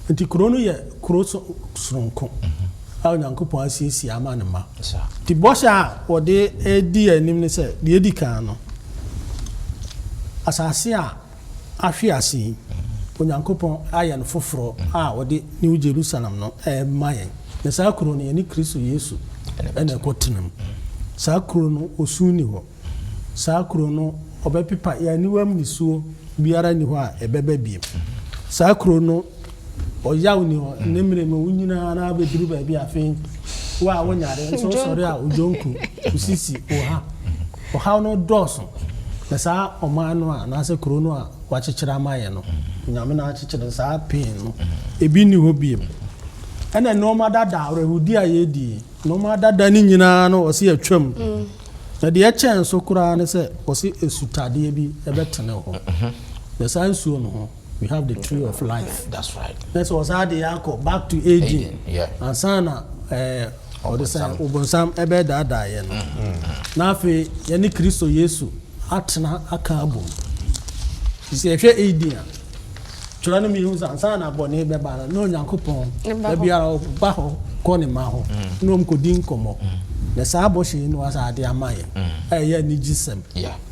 Nti kuro no yɛ kuro soronko a Onyankopɔn asiesie ama ne ma. Nti bɔhyɛ a wɔde di anim ne sɛ, deɛ edi kan no, asase a ahwe ase yi, Onyankopɔn ayɛ no foforɔ a ɔde New Jerusalem no ɛrema yɛn. Na saa kuro no, yɛne Kristo Yesu ɛna ɛkɔ tena mu. Saa kuro no, osu nni hɔ. Saa kuro no, ɔbɛpepa yɛn aniwam nisuo biara nni hɔ a ɛbɛba biem. Saa kuro no, ɔyaw ni hɔ. Ne mmerɛ mu wo nyinaa na abɛduru baabi afei wo a wonyare nso wosɔre a odwonku, osisi, oha. Ɔhaw no dɔɔso. Na saa ɔman no a anaasɛ kuro no a wakyekyere ama yɛn no, Onyame na akyekyere saa pain no, ebi nni hɔ biem. Ɛna nneɛma dada, awerɛhodi a yɛdi, nneɛma dada no nyinaa no ɔse atwam. Na deɛ ɛkyɛn so koraa ne sɛ ɔse esutadeɛ bi ɛbɛtene hɔ. Na saa nsuo no ho, we have the tree of life. That's right. Na sɛ ɔsaa de akɔ back to Eden. Ansa na ɔde sɛ obonsam ɛbɛdaadaa yɛn no. Na afei yɛne Kristo Yesu atena aka abom. Sɛ yɛhwɛ Eden a, twerɛ no mmienu sɛ ansa na bɔne bɛba no, na Onyankopɔn da biara ɔba hɔ kɔ ne ma hɔ na wɔn kɔdi nkɔmmɔ. Na saa bɔhyɛ yi no wasa ade ama yɛn a ɛyɛ anigyesɛm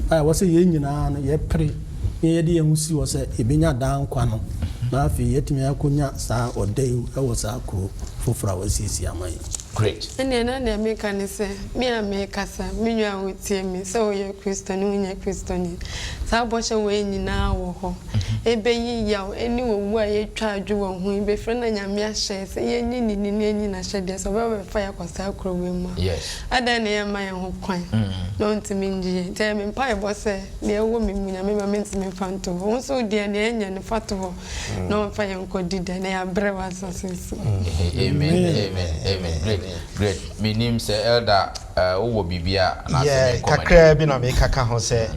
a ɛwɔ sɛ yɛn nyinaa no yɛpere na yɛde yɛn ho si hɔ sɛ yɛbɛnya daa nkwa no, na afei yɛatumi akɔnya saa ɔda yi wɔ saa kuro foforɔ a wɔasiesie ama yɛn. Great. Ɛnneɛ na deɛ meka ne sɛ, me a merekasa, me nua a wotie me, sɛ woyɛ Kristoni, wonyɛ Kristoni, saa bɔhyɛ wei nyinaa wɔ hɔ. Ɛbɛyi yaw ne owu a yɛtwa adwo wɔ ho yi bɛfiri na Nyame ahyɛ sɛ yɛnyi ne ni na yɛnyi n'ahyɛdeɛ sɛ ɔbɛba bɛfa yɛn akɔ saa kuro wei mu a, adɛn na yɛmma yɛn ho kwan na ɔntumi ngye yɛn? Nti ɛyɛ me mpaebɔ sɛ deɛ ɛwɔ me mu Nyame ma mentumi mfa nto hɔ. Wo nso wo deɛ, deɛ ɛnyɛ no fa to hɔ na ɔmfa yɛn nkɔdi dɛ na yɛabrɛ wɔ asase so. Amen, amen, amen. Great, great. Menim sɛ elder wowɔ biribi a anaasɛ Yeah, menkɔ m'anim. Kakraa bi na meka ka ho sɛ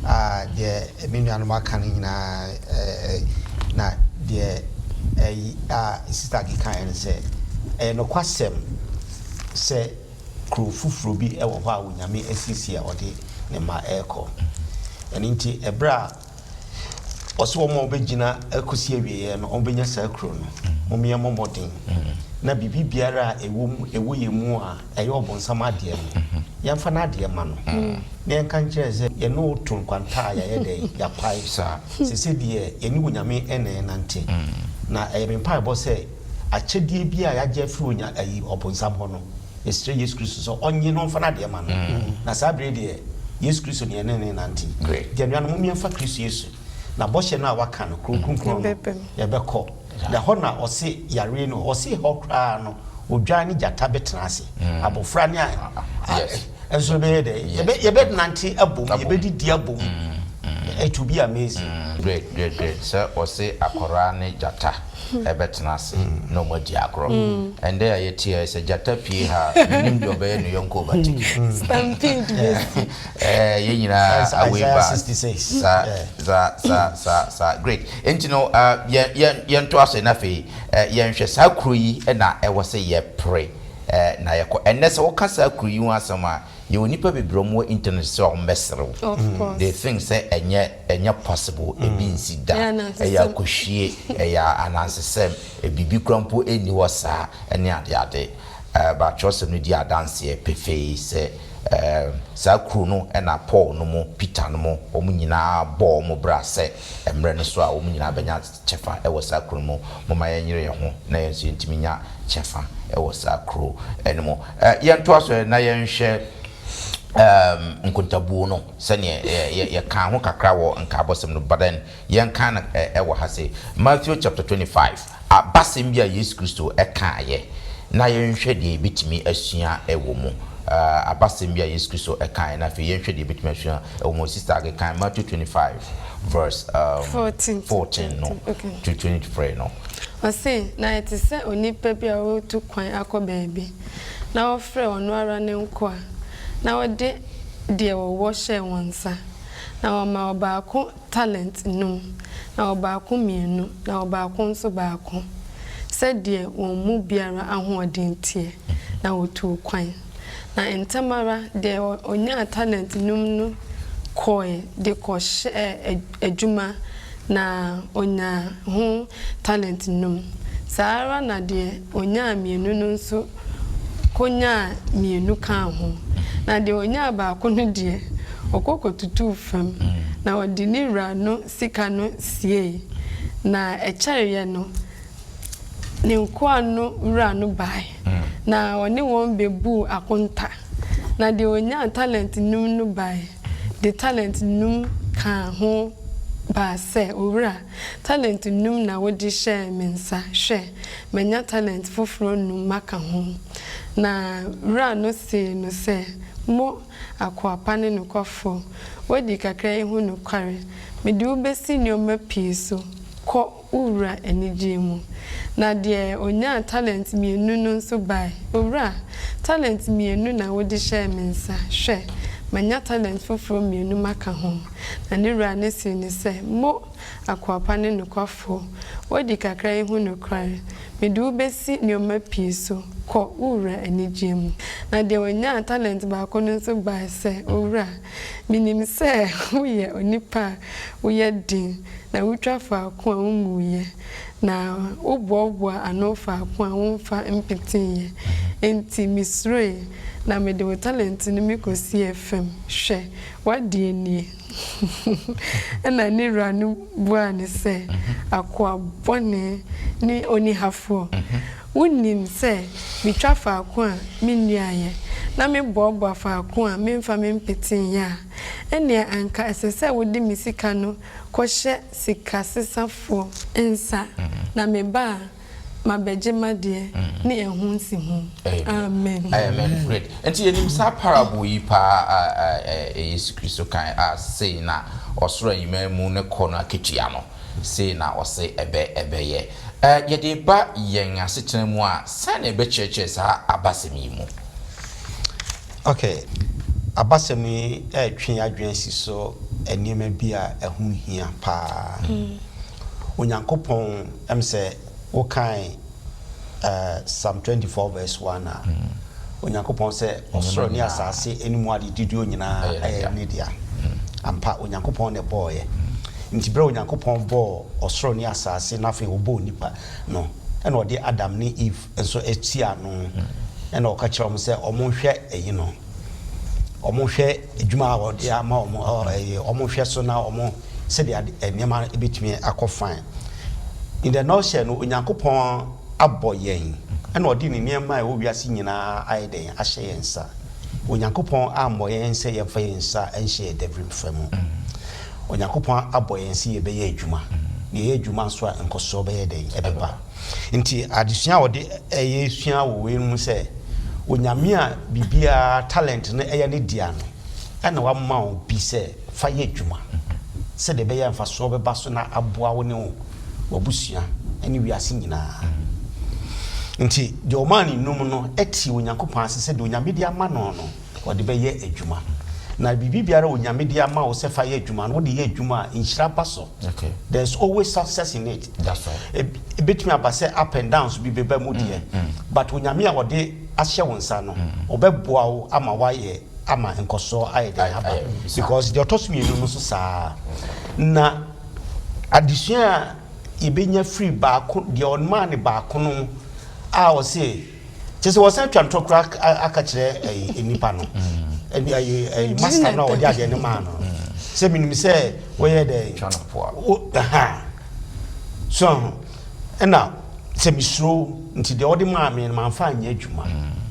deɛ me nuanom aka no nyinaa, na deɛ ɛyi a Sister kekaeɛ no sɛ ɛyɛ nokwasɛm sɛ kuro foforɔ bi wɔ hɔ a Onyame asiesie a ɔde ne mma ɛrekɔ. Ɛno nti ɛberɛ a ɔsɛ wɔn a wɔbɛgyina akɔsi awieeɛ no, wɔbɛnya saa kuro no. Mom yɛmmɔ mmɔden na biribi biara a ɛwɔ mu, ɛwɔ yɛn mu a ɛyɛ ɔbonsam adeɛ no, yɛmfa n'adeɛ ma no na yɛnka nkyerɛ sɛ yɛne wo to nkwanta a yɛayɛ dɛn, yɛapae. Sese deɛ yɛne Onyame na ɛnante. Na ɛyɛ me mpaebɔ sɛ akyɛdeɛ bi a yɛagye afiri onya ayi ɔbonsam hɔ no, yɛsrɛ Yesu Kristo sɛ ɔnye na ɔmfa n'adeɛ ma no. Na saa berɛ yi deɛ, Yesu Kristo ne yɛne no renante. Nti anuanom, mom yɛmfa Kristo Yesu, na bɔhyɛ no a waka no, kuro kronkron no, yɛbɛkɔ. Na ɛhɔ na ɔse yareɛ no, ɔse hɔ koraa no, odwan ne gyata bɛtena ase. Abɔfra ne a, nso bɛyɛ dɛ, yɛbɛnante abom, yɛbɛdidi abom. It will be amazing. Great, great, great. Sɛ ɔse akɔraa ne gyata ɛbɛtena ase na ɔmo adi agorɔ. Ɛndɛ a yɛte ha yi, sɛ gyata pie ha a, menim deɛ ɔbɛyɛ ne yɔnko overtake. Stampede bɛsi. Yɛn nyinaa That's away Isaiah back. 66. Sa, sa, sa, sa, sa. Great. Nti no, yɛn, yɛn, yɛntoa so na afei yɛnhwɛ saa kuro yi na ɛwɔ sɛ yɛpere na yɛkɔ. Ɛnnɛ sɛ woka saa kuro yi ho asɛm a, yɛwɔ nnipa bebree a wɔwɔ internet so a wɔbɛsere wo. Of course. They think sɛ ɛnyɛ, ɛnyɛ possible, ebi nsi da, Ɛyɛ ɛyɛ anansesɛm. akɔhwie, ɛyɛ anansesɛm, biribi koraa mpo nni hɔ saa, ɛne adeade. But twerɛsɛm no di adanseɛ pefee sɛ saa kuro no na Paul no mo, Peter no mo, wɔn nyinaa bɔɔ wɔn bra sɛ mmerɛ no so a wɔn nyinaa bɛnya kyɛfa wɔ saa kuro no mu. Momma yɛnyere yɛn ho na yɛn nso yɛntumi nya kyɛfa wɔ saa kuro no mu. Yɛntoa so na yɛnhwɛ nkontabuo no sɛdeɛ yɛkaa ho kakra wɔ nkaabɔsɛm no, but then yɛnka no wɔ ha sei. Matthew chapter 25, abasɛm bi a Yesu Kristo kaeɛ na yɛnhwɛ deɛ yɛbɛtumi asua wɔ mu. Abasɛm bi a Yesu Kristo kaeɛ na afei yɛnhwɛ deɛ yɛbɛtumi asua wɔ mu. Sister akekan Matthew 25 verse 14 14 no to 23 no. Ɔse, na ɛte sɛ onipa bi a ɔretu kwan akɔ baabi, na ɔfrɛɛ ɔno ara ne nkoa, na ɔde deɛ ɔwɔ hyɛɛ wɔn nsa, na ɔmaa ɔbaako talent 5, na ɔbaako 2, na ɔbaako nso baako, sɛdeɛ wɔn mu biara ahoɔden teɛ, na ɔtuu kwan. Na ntɛm ara deɛ ɔnyaa talent 5 no kɔe de kɔhyɛɛ adwuma, na ɔnyaa ho talent 5. Saa ara na deɛ ɔnyaa 2 no nso kɔnyaa 2 kaa ho. Na deɛ ɔnyaa baako no deɛ, ɔkɔ kɔtutuu fam, na ɔde ne wura no sika no siei. Na ɛkyɛreeɛ no, ne nkoa no wura no bae, na ɔne wɔn bɛbuu akonta. Na deɛ ɔnyaa talent 5 no bae, de talent 5 kaa ho baa sɛ, Owura, talent 5 na wode hyɛɛ me nsa, hwɛ, manya talent foforɔ 5 maka ho. Na wura no see no sɛ, Mo, akoa pa ne nokwafoɔ, woadi kakra yi ho nokware, mede wo bɛsi nneɛma pii so, kɔ wo wura anigyeɛ mu. Na deɛ ɔnyaa talent 2 no nso bae, Owura, talent 2 na wode hyɛɛ me nsa, hwɛ, manya talent foforɔ 2 maka ho. Na ne wura no see no sɛ, Mo, akoa pa ne nokwafoɔ, woadi kakra yi ho nokware, mede wo bɛsi nneɛma pii so, kɔ wo wura anigyeɛ mu. Na deɛ ɔnyaa talent baako no nso bae sɛ, Owura, menim sɛ woyɛ onipa a woyɛ den, na wotwa faako a wonguiɛ, na woboaboa ano faako a womfa mpeteeɛ. Enti mesuroe, na mede wo talent no mekɔsiee fam. Hwɛ, w'adeɛ nie. Ɛnna ne wura no buaa no sɛ, Akoa bɔne ne onihafoɔ, wonim sɛ metwa faako a mennuaeɛ, na meboaboa faako a memfa mempeteeɛ a, ɛnneɛ anka ɛsɛ sɛ wode me sika no kɔhyɛ sikasesafoɔ nsa, na meba a, mabɛgye m'adeɛ ne ɛho nsiho. Amen. Amen. Great. Nti yɛnim saa parable yi paa a Yesu Kristo kan a sei na ɔsoro ahemman mu ne kɔ no akatua no, sei na ɔse ɛbɛ ɛbɛyɛ. Yɛde ba yɛn asetena mu a, sɛn na yɛbɛkyerɛkyerɛ saa abasɛm yi mu? Okay. Abasɛm yi ɛretwe yɛn adwene asi so nneɛma bi a ɛho hia paa. Onyankopɔn, sɛ wokan Psalm 24 verse 1 a, Onyankopɔn sɛ ɔsoro ne asase ne mu ade didio nyinaa ɛyɛ ne dea. Ampa, Onyankopɔn na ɛbɔɔyɛ. Nti berɛ a Onyankopɔn bɔɔ ɔsoro ne asase na afei ɔbɔɔ nipa no, ɛna ɔde Adam ne Eve nso asi ano, ɛna ɔka kyerɛ wɔn sɛ wɔnhwɛ ɛyi no, wɔnhwɛ adwuma a ɔde ama wɔn, ɛyɛ wɔnhwɛ so na wɔn sɛdeɛ nneɛma bɛtumi akɔ fine. In the nutshell no, Onyankopɔn abɔ yɛn ɛna ɔde ne nneɛma a ɛwɔ wiase nyinaa ayɛ dɛn ahyɛ yɛn nsa. Onyankopɔn ammɔ yɛn sɛ yɛmfa yɛn nsa nhyɛ yɛn dɛbirim fa mu. Onyankopɔn abɔ yɛn sɛ yɛbɛyɛ adwuma. Na yɛyɛ adwuma nso a, nkɔsoɔ bɛyɛ dɛn ɛbɛba. Nti adesua a wɔde ɛyɛ sua wɔ wei mu sɛ Onyame a biribiara talent no ɛyɛ ne dea no, ɛna wama wo bi sɛ fa yɛ adwuma sɛdeɛ ɛbɛyɛ mfasoɔ bɛba so na aboa wo ne wo w'abusua ne wiase nyinaa. Nti deɛ ɔmaa ne num no te Onyankopɔn ase sɛ deɛ Onyame de ama no no, ɔde bɛyɛ adwuma. Na biribi biara Onyame de ama wo sɛ fa yɛ adwuma no, wode yɛ adwuma a, nhyira ba so. There is always success in it. Ebetumi aba sɛ up and downs bi bɛba mu deɛ, but Onyame a ɔde ahyɛ wo nsa no, ɔbɛboa wo ama woayɛ ama nkɔsoɔ ayɛ dɛn aba. Because deɛ ɔtɔ so mmienu no nso saa. Na adesua a yɛbɛnya firi baako deɛ ɔmaa ne baako no a ɔse kyɛ sɛ wɔsan twa ntorɔ koraa aka kyerɛ ɛyi nipa no, ɛyi ɛyi master no a ɔde adeɛ no maa no sɛ menim sɛ wɔyɛ dɛ wo ha so ɛna sɛ mesuro nti deɛ ɔde maa me no mamfa anyɛ adwuma.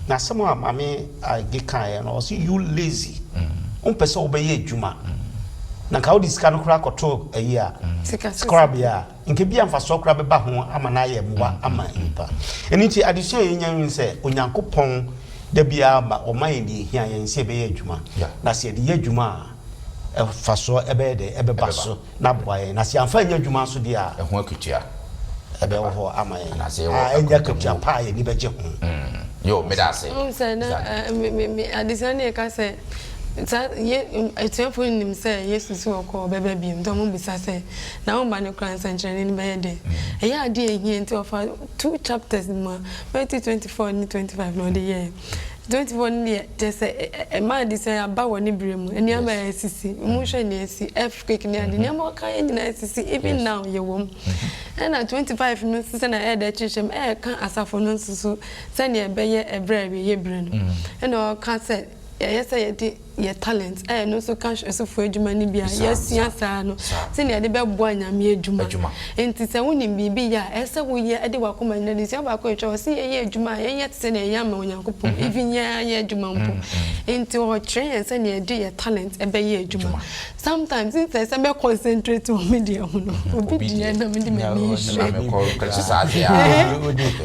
Na asɛm a maame age kaeɛ no, ɔse, "You lazy, wompɛ sɛ wobɛyɛ adwuma, na nka wode sika no koraa kɔto ayi a skorabea a nka bi amfasoɔ koraa bɛba ho ama no ayɛ mmoa ama nipa." Ɛno nti adesua a yɛnya hu sɛ Onyankopɔn da biara ma ɔma yɛn deɛ ɛhia yɛn sɛ yɛbɛyɛ adwuma, na sɛ yɛde yɛ adwuma a, ɛfasoɔ ɛbɛyɛ dɛ ɛbɛba so na aboa yɛn, na sɛ yɛamfa nyɛ adwuma nso deɛ a, ɛho akatua ɛbɛwɔ hɔ ama yɛn a ɛnyɛ akatua pa a yɛni bɛgye ho. Yo, meda ase. Sɛ na me adesua ne yɛka sɛ saa yɛ atuafoɔ nim sɛ Yesu si wɔ kɔ ɔbɛba bio, nti ɔmo bisa sɛ na wɔn ne kora nsɛnkyerɛnne no bɛyɛ dɛ. Ɛyɛ adeɛ ehia, nti ɔfa two chapters mu a, Matthew 24 ne 25 na ɔde yɛɛ. 24 no deɛ, kyerɛ sɛ ɛma adesua aba wɔ ne bere mu, nneɛma a ɛsisi mu, hwɛ nea ɛsi, earthquake ne ade, nneɛma ɔka yɛ nyinaa ɛsisi, even now yɛwɔ mu. Ɛna 25 no nso, sɛ na ɛyɛ dɛ kyerɛkyerɛ mu, ɛɛka asafo no nso so sɛnea ɛbɛyɛ ɛberɛ a ɛbɛyɛ bere no. Ɛna ɔka sɛ ɛyɛ sɛ yɛde yɛ talent ɛyɛ no nso ka asɔfo adwuma no bi a yɛasua saa no sɛnea yɛde bɛboa Nyame adwuma. Nti sɛ wonim biribi yɛ a, ɛsɛ sɛ woyɛ ɛde wakoma nyina de sua. Baako atwa wɔ sɛ yɛyɛ adwuma a, yɛnyɛ te sɛ nea ɛyɛ ama Onyankopɔn, even yɛn ayɛ adwuma mpo. Nti ɔkyerɛ yɛn sɛnea yɛde yɛ talent ɛbɛyɛ adwuma. Sometimes nsɛ sɛ mɛ concentrate wɔ me deɛ ho no, obi deɛ na mede m'ani hwɛ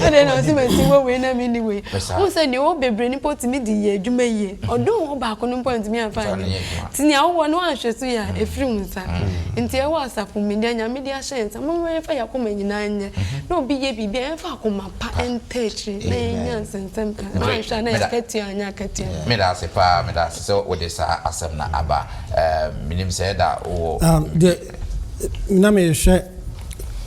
ɛdɛ na ɔsi ma si wɔ wei na mi ni wei wo sɛ nea ɔwɔ bebree nipa otumi de yɛ adwuma yie, ɔdɔn wɔ baako no mpo ntumi afa anyɛ. Nti nea ɔwɔ no anhwɛ so yɛ a, efiri wo nsa. Nti ɛwɔ asafo mu deɛ Nyame de ahyɛ yɛn nsa, mo yɛmfa yɛ akoma nyinaa nyɛ, na obi yɛ biribi a, yɛmfa akoma pa ɛntɛ akyire na yɛnya nsɛnsɛm ka na anhwɛ a na yɛ akatua anyɛ akatua. Meda ase paa, meda ase sɛ wode saa asɛm no aba. Menim sɛ ɛda wɔ Deɛ na mehwɛ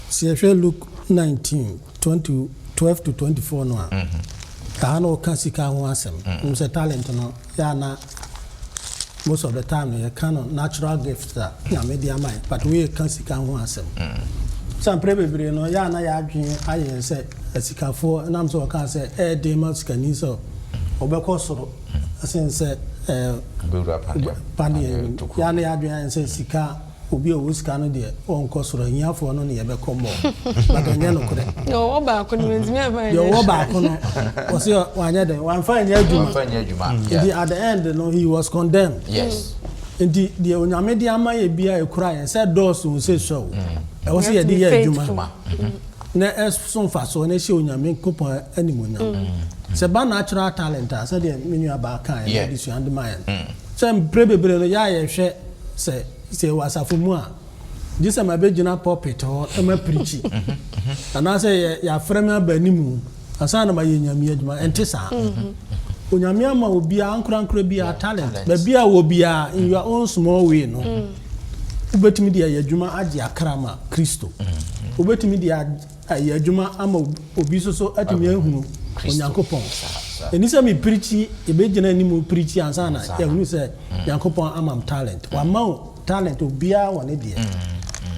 sɛ yɛhwɛ Luke 19 20 12 to 24 no a, ɛha na ɔka sika ho asɛm n sɛ talent no yɛ ana, most of the time no yɛka no natural gift a Nyame de ama yɛ, but woyɛ ka sika ho asɛm sɛ mprɛ bebree no yɛ ana, yɛadwene ayɛ sɛ asikafoɔ nam sɛ ɔka sɛ ɛyɛ den ma sikani sɛ ɔbɛkɔ soro ɛsen sɛ paneɛ. Yɛ ana yɛadwene ayɛ sɛ sika, obi a ɔwɔ sika no deɛ ɔnkɔ soro, ahiafoɔ no ne yɛbɛkɔ mmɔ, but ɛnyɛ nokorɛ. Deɛ ɔwɔ baako no ntumi afa nyɛ. Deɛ ɔwɔ baako no, ɔsɛ wanyɛ dɛn, wamfa nyɛ adwuma, nti at the end no he was condemned. Nti deɛ Onyame de ama yɛ bia ekura yɛn sɛ dɔɔso sɛ sua o, ɛwɔ sɛ yɛde yɛ adwuma na ɛso mfasoɔ na ɛhyɛ Onyame Nkopɔn animonyam. Sɛ ba natural talent a, sɛdeɛ me nua baa kan yɛ de sua de ma yɛn sɛ mpere bebree no yɛ a yɛhwɛ sɛ wɔ asafo mu a, gye sɛ mabɛgyina pulpit hɔ na mapreach anaasɛ yɛafrɛ me aba animu ansa na mayɛ Nyame adwuma. Ɛnte saa. Onyame ama obiara ankorankora biara talent. Baabi a wɔ biara, in your own small way no, wobɛtumi de ayɛ adwuma agye akra ma Kristo, wobɛtumi de ayɛ adwuma ama obi nso so atumi ahunu Onyankopɔn. Ɛni sɛ mepreach, yɛbɛgyina anim preach ansa na yɛhunu sɛ Nyankopɔn ama m talent. Wama wo talent, obiara wɔ ne deɛ.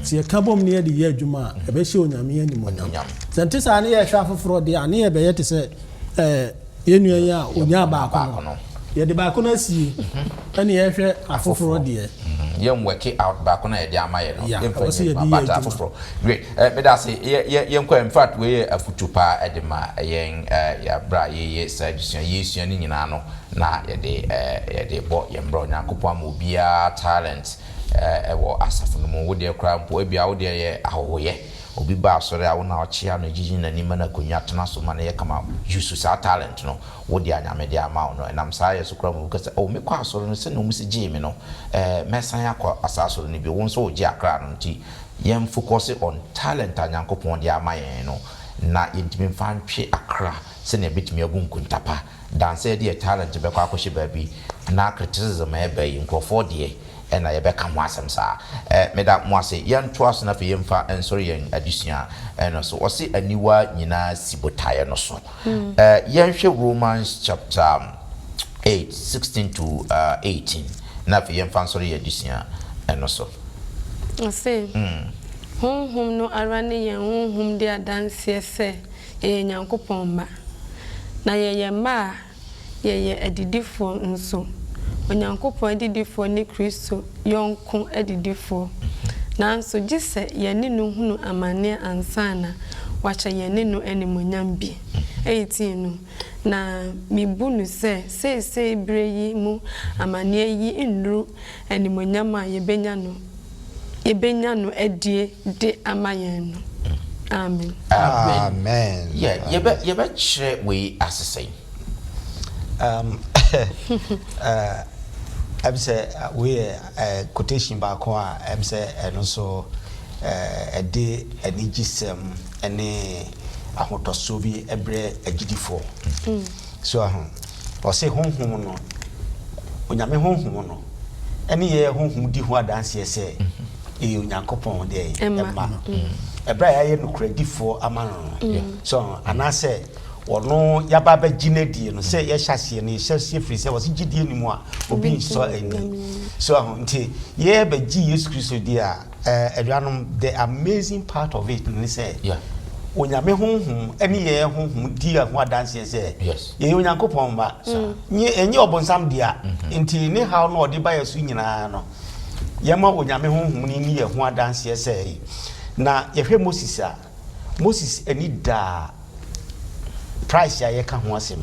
Sɛ yɛka bom ne yɛde yɛ adwuma a, ɛbɛhyɛ Onyame animonyam. Sɛ nte saa ne yɛhwɛ afoforɔ deɛ a, ne yɛbɛyɛ te sɛ yɛn nua yi a onyaa baako no, yɛde baako no asie ɛne yɛhwɛ afoforɔ deɛ. Yɛn work out baako na yɛde ama yɛ no. Yeah, yɛmfa ɛwɔ sɛ nyɛ yɛde adwuma yɛ but adwuma. afoforɔ. Great. Meda ase. Yɛnkɔ. In fact, wei yɛ afutu paa ɛde ma yɛn yɛabrɛ a yɛyɛ saa adesua, yɛsua no nyinaa no na yɛde bɔ yɛn brɛ. Onyankopɔn ama obiara talent ɛwɔ asafo no mu. Wodeɛ koraa mpo, ebia wodeɛ yɛ ahɔhoyɛ. Obi ba asɔre a, wo na ɔkyea no, gyigyi n'anim ma no akonnwa tena so ma no yɛ kama. Use saa talent no wode Anyame de ama wo no. Ɛnam saa yɛ so koraa mu sɛ, oh, mekɔ asɔre no, sɛnea ɔmu si gyee me no, mɛsan akɔ asa asɔre no bi. Wo nso wogye akra no, nti yɛn focus on talent a Nyankopɔn de ama yɛn no na yɛntumi mfa ntwe akra sɛnea ɛbɛtumi abu nkontapa dansa. Yɛde yɛ talent bɛkɔ akɔhyɛ baabi na criticism a ɛba yi, nkurɔfoɔ deɛ ɛna yɛbɛka ho asɛm saa. Meda mo ase. Yɛntoa so na afei yɛmfa nsɔre yɛn adesua ɛno so. Ɔse aniwa nyinaa si botaeɛ no so. Yɛnhwɛ Romans chapter 8, 16 to 18 na afei yɛmfa nsɔre yɛn adesua ɛno so. Ɔse, Honhom no ara ne yɛn honhom de adanseɛ sɛ yɛyɛ Nyankopɔn mma. Na yɛyɛ mma a, yɛyɛ adidifoɔ nso. Onyankopɔn adidifoɔ ne Kristo yɔnko adidifoɔ. Nanso gye sɛ yɛne no hunu amanneɛ ansa na wahyɛ yɛne no animuonyam bi. 18 no, na mibu no sɛ seesei bere yi mu amanneɛ yi nnuru animuonyam a yɛbɛnya no adie de ama yɛn no. Amen. Amen. Amen. Yeah, yɛbɛkyerɛ wei ase sɛn? Ɛm sɛ wei yɛ quotation baako a ɛm sɛ ɛno nso ɛde anigyesɛm ne ahotɔsoɔ bi ɛbrɛ agyidifoɔ so. Aho ɔse Honhom no, Onyame Honhom no ɛne yɛ honhom di ho adanseɛ sɛ ɛyɛ Onyankopɔn deɛ ɛmma. Ɛma ɛberɛ a yɛayɛ nokoradifoɔ ama no so, anaasɛ ɔno yaba abɛgye no adie no sɛ yɛhyɛ aseɛ no, yɛhyɛ aseɛ firi sɛ wɔse gyidie ni mu a obi nsɔ ani so. Aho nti yɛbɛgye Yesu Kristo di a, aduanom, the amazing part of it ne sɛ Onyame Honhom ɛne yɛn honhom di ho adanseɛ sɛ yɛyɛ Onyankopɔn mma. Nye ɛnyɛ ɔbonsam dea. Nti ne haw no ɔde ba yɛ so nyinaa no, yɛma Onyame Honhom no ni yɛ ho adanseɛ sɛ. Na yɛhwɛ Moses a, Moses ani daa price a yɛka ho asɛm,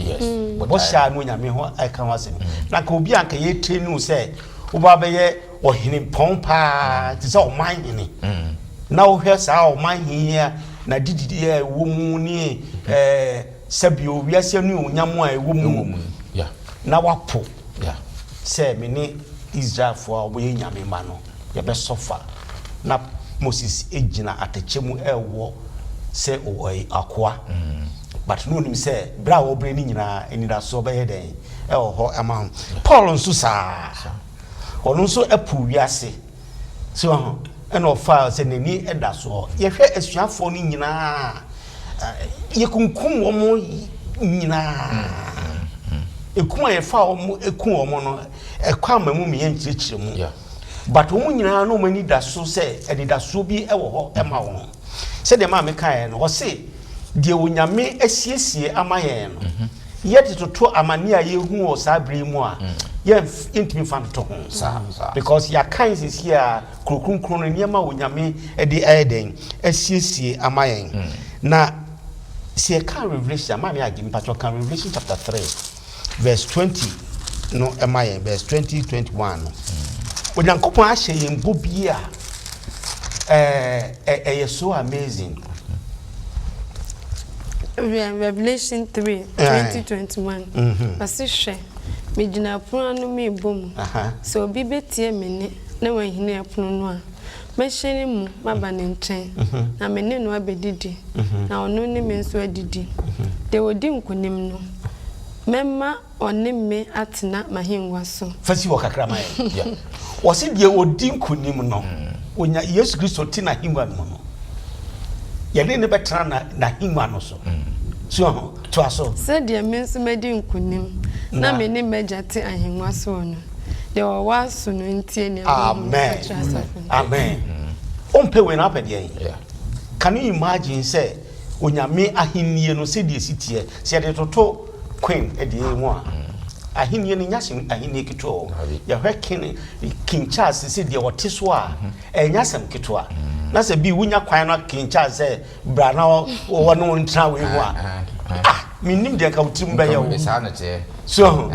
bɔhyɛ a no Onyame ho ɛka ho asɛm. Na nka obi a nka yɛtire no sɛ woba bɛyɛ ɔhene pɔn paa te sɛ ɔman hene, na wohwɛ saa ɔman hene a na dididi a ɛwɔ mu ne sɛbio wiase ne onyam a ɛwɔ mu, na wapo sɛ me ne Israelfoɔ a wɔyɛ Nyame ma no yɛbɛsɔ fa. Na Moses gyina atɛkyɛ mu ɛwɔ sɛ ɔyɛ akoa, but na onim sɛ berɛ a wɔbrɛ no nyinaa, anidasoɔ bɛyɛ dɛn ɛwɔ hɔ ama ho. Paul nso saa, ɔno nso ɛpo wiase so ho, ɛna ɔfaa sɛ n'ani ɛda soɔ. Yɛhwɛ asuafoɔ no nyinaa, yɛkunkum wɔn nyinaa. Ekum a yɛfa wɔn ekum wɔn no, ɛkɔ ama mu meyɛ nkyerɛkyerɛ mu, but wɔn nyinaa no, wɔn ani da so sɛ anidasoɔ bi ɛwɔ hɔ ɛma wɔn. Sɛdeɛ maa mi kaeɛ no, ɔse deɛ Onyame asiesie ama yɛn no, yɛde toto amane a yɛhu wɔ saa bere yi mu a, yɛntumi fa ntoto ho, because yɛakan sisi a kuro kronkron no, nneɛma a Onyame de ɛyɛ dɛn asiesie ama yɛn. Na sɛ yɛka Revelation a, maame agye mpatwɔ ka Revelation chapter 3 verse 20 no ɛma yɛn, verse 20 21 no. Onyankopɔn ahyɛ yɛn bɔ bi a ɛyɛ so amazing. Revelation 3 20 21. Ɔse, hwɛ, megyina pono ano merebɔ mu. Sɛ obi bɛtie me nne na wahini ɛpono no a, mɛhyɛne mu maba ne nkyɛn, na me ne no abɛdidi, na ɔno ne me nso adidi. Deɛ ɔdi nkonim no, mɛma ɔne me atena m'ahengua so. Fa si hɔ kakra ma yɛn. Wɔse deɛ ɔdi nkonim no, onya Yesu Kristo te n'ahengua no mu no, yɛne ne bɛtena n'ahengua no so so ho. Toa so. Sɛdeɛ me nso madi nkonim na me ne m'agya te ahengua soɔ no. Deɛ ɔwɔ aso no ntie nea Honhom no ka Amen. kyerɛ asafo no. Amen. Wompɛ wei na wopɛ deɛn? Can you imagine sɛ Onyame ahennie no sɛdeɛ si teɛ, sɛ yɛde toto queen deɛ mu a? Ahennie no nyɛ asɛm ahennie ketewa o. Yɛhwɛ King King Charles sɛ deɛ ɔte so a, ɛnyɛ asɛm ketewa. Na sɛ bi wonya kwan no King Charles sɛ bra na wɔne wo ntena wei ho a, ah, mennim deɛ nka wo tirim bɛyɛ wo. So,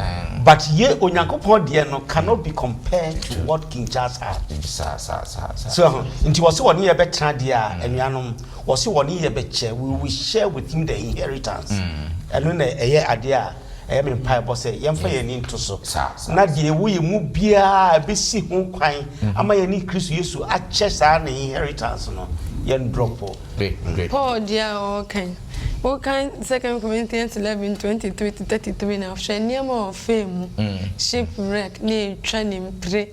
but ye Onyankopɔn deɛ no cannot be compared to what King Charles had. So, nti wɔse wɔne yɛ bɛtena deɛ a, anuanom, wɔse wɔne yɛ bɛkyɛ, we will share with him the inheritance. Ɛno na ɛyɛ adeɛ a ɛyɛ me mpaebɔ sɛ yɛmfa yɛn ani nto so na deɛ ɛwɔ yɛn mu biara a ɛbɛsi ho kwan mhm. ama yɛne Kristo Yesu akyɛ saa ne inheritance no yɛn drɔpo. Paul deɛ a ɔrekan wokan Second Corinthians 11 23 to 33 na hwɛ nneɛma a ɔfaa mu mm. shipwreck ne etwa ne mpire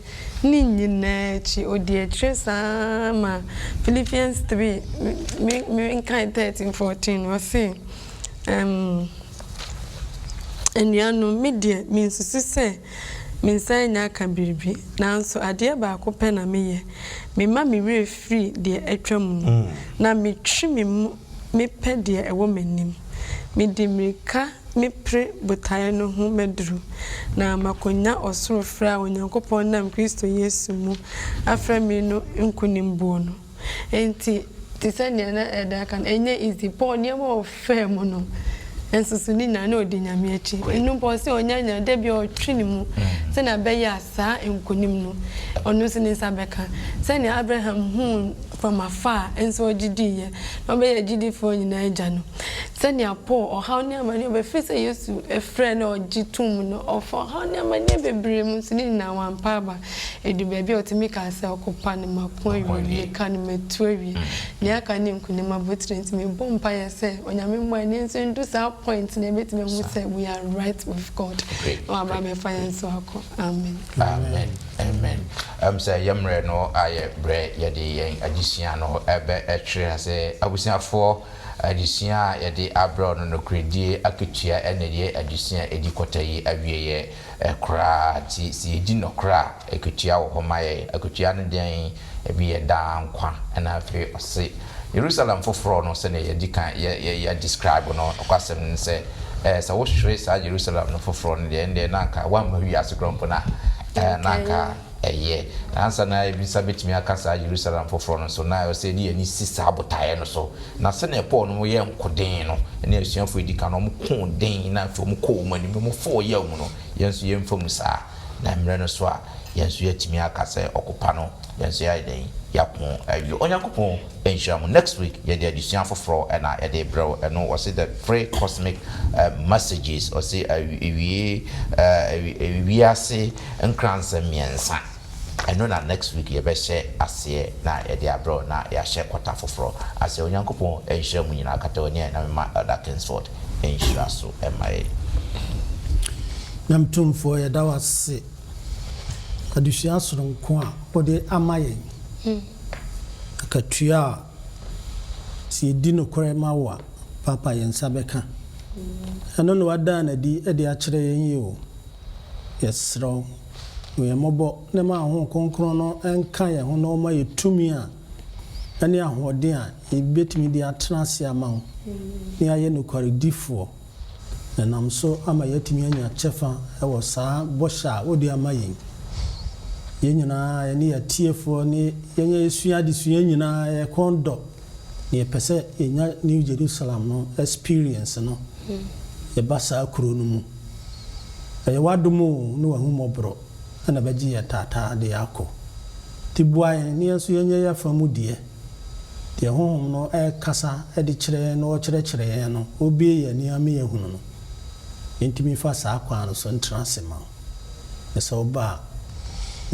ne nyinaa akyi odi akyire saa ma Philippians 3 me me nkan 13 14 ɔse um, Anuanom, me deɛ, mensusu sɛ me nsa anya aka biribi, nanso adeɛ baako pɛ na meyɛ, mema me werɛ firi deɛ atwam no, na metwe me mu mepɛ deɛ ɛwɔ m'anim. Mede mmirika mepere botaeɛ no ho maduru, na makɔnya ɔsoro frɛ a Onyankopɔn nam Kristo Yesu mu afrɛ me no nkonimboɔ no. Enti, te sɛ nea na Elder aka no, ɛnyɛ easy. Paul, nneɛma a ɔfaa mu no, nso so ne nyinaa na ɔdi Nyame akyi. Ɛno mpo ɔse ɔnya nya, da biara ɔtwe ne mu sɛnea ɛbɛyɛ a saa nkonim no, ɔno nso ne nsa bɛka. Sɛnea Abraham huu from afar nso ɔgye diiɛ, na ɔbɛyɛ agyidifoɔ nyinaa agya no. Sɛnea Paul, ɔhaw ne amaneɛ, ɔbɛfiri sɛ Yesu frɛɛ no a ɔgye toom no, ɔfa ɔhaw ne amaneɛ bebree mu nso ne nyinaa wampa aba. Edu baabi a otumi ka sɛ, Ɔko pa no, mako awie, mmirika no, matu awie. Nea aka ne nkonim abotiri. Nti mebɔ mpaeɛ sɛ Onyame mmoa yɛn na yɛn nso yɛndu saa point no a yɛbɛtumi ahu sɛ we are right with God na waba abɛfa yɛn nso akɔ. Amen. Amen amen ɛm sɛ yɛ mmerɛ no ayɛ berɛ yɛde yɛn adesua no ɛbɛ ɛtwere ase abusuafoɔ adesua a yɛde abrɛ wo no nokorɛdie akatua ɛna ɛyɛ adesua a ɛdi kɔta yi awieɛ koraa nti sɛ yɛdi nɔkorɛ a, akatua wɔ hɔ ma yɛn. Akatua no deɛn? Ebi yɛ daa nkwa. Ɛna afei ɔse Yerusalem foforɔ no sɛdeɛ yɛadi kan yɛ yɛ yɛ describe no, nokwasɛm ne sɛ ɛɛ sɛ wohwere saa Yerusalem no foforɔ no deɛ ɛndeɛ na anka woamma wiase koraa mpo no a, ɛɛ na anka ɛyɛ. Na ansa na ebi nsa bɛtumi aka saa Yerusalem foforɔ no nso, na ɛwɔ sɛ yɛde yɛn ani si saa botaeɛ no so. Na sɛdeɛ Paul nom yɛɛ nkoden no, ne asuafoɔ a ɛdi kan no, wɔn koo den na afei wɔn kɔɔ wɔn anim na wɔn fɔɔ yaw mu no, yɛn nso yɛmfa mu saa. Na mmerɛ no so a, yɛn nso yɛatumi aka sɛ ɔko pa no, yɛn nso yɛayɛ dɛn? Yɛako awie. Onyankopɔn nhyira mo. Next week, yɛde adesua foforɔ na yɛde rebrɛ wo. Ɛno wɔse the three cosmic messages, ɔse awie, wiase nkransɛm mmiɛnsa. Ɛno na next week yɛbɛhyɛ aseɛ na yɛde abrɛ wo na yɛahyɛ quarter foforɔ aseɛ. Onyankopɔn nhyira mo nyinaa. Kata w'ani ɛ na mema Elder Kingsford nhyira so mma yɛn. Nyame Tumfoɔ yɛda wo ase adesua soronko a wode ama yɛn. Akatua a sɛ yɛdi nokorɛ ma wo a Paapa yɛn nsa bɛka. Ɛno na woadaa no adi de akyerɛ yɛn yi o. Yɛsrɛ wo, hu yɛn mmɔbɔ na ma Honhom Kronkron no nka yɛn ho na ɔmma yɛn tumi a ɛne ahoɔden a yɛbɛtumi de atena ase ama wo na yɛayɛ nokwaredifoɔ, na ɛnam so ama yɛatumi anya kyɛfa wɔ saa bɔhyɛ a wode ama yɛn yi. Yɛn nyinaa, yɛne yɛn atiefoɔ ne yɛn a yɛsua adesua nyinaa, yɛn kɔn dɔ na yɛpɛ sɛ yɛnya New Jerusalem no experience no, yɛba saa kuro no mu. Ɛyɛ w'adom oo ne w'ahummɔborɔ na ɛbɛgye yɛn taataa de yɛn akɔ. Nti boa yɛn ne yɛn nso yɛnyɛ yɛn afa mu deɛ. Deɛ Honhom no rekasa de kyerɛ yɛn na ɔrekyerɛkyerɛ yɛn no, ɔrebue yɛn ani ama yɛahunu no, yɛntumi mfa saa kwan no so ntena ase ma wo. Na sɛ woba a,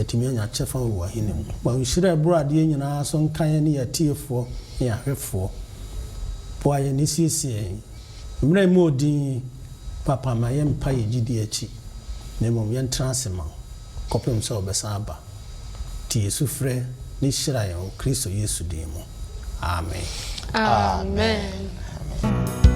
yɛatumi anya kyɛfa wɔ w'ahenni mu. Ma wo nhyira a ɛboro adeɛ nyinaa so nka yɛn ne yɛn atiefoɔ ne yɛn ahwɛfoɔ. Boa yɛn na siesie yɛn. Mmerɛ a emu ɔden yi, Paapa, ma yɛmpa yɛn gyidie akyi, na mmom yɛntena ase ma wo, kɔpem sɛ wobɛsan aba. Tie yɛn sufrɛ ne hyira yɛn wɔ Kristo Yesu din mu. Amen. Amen. Amen.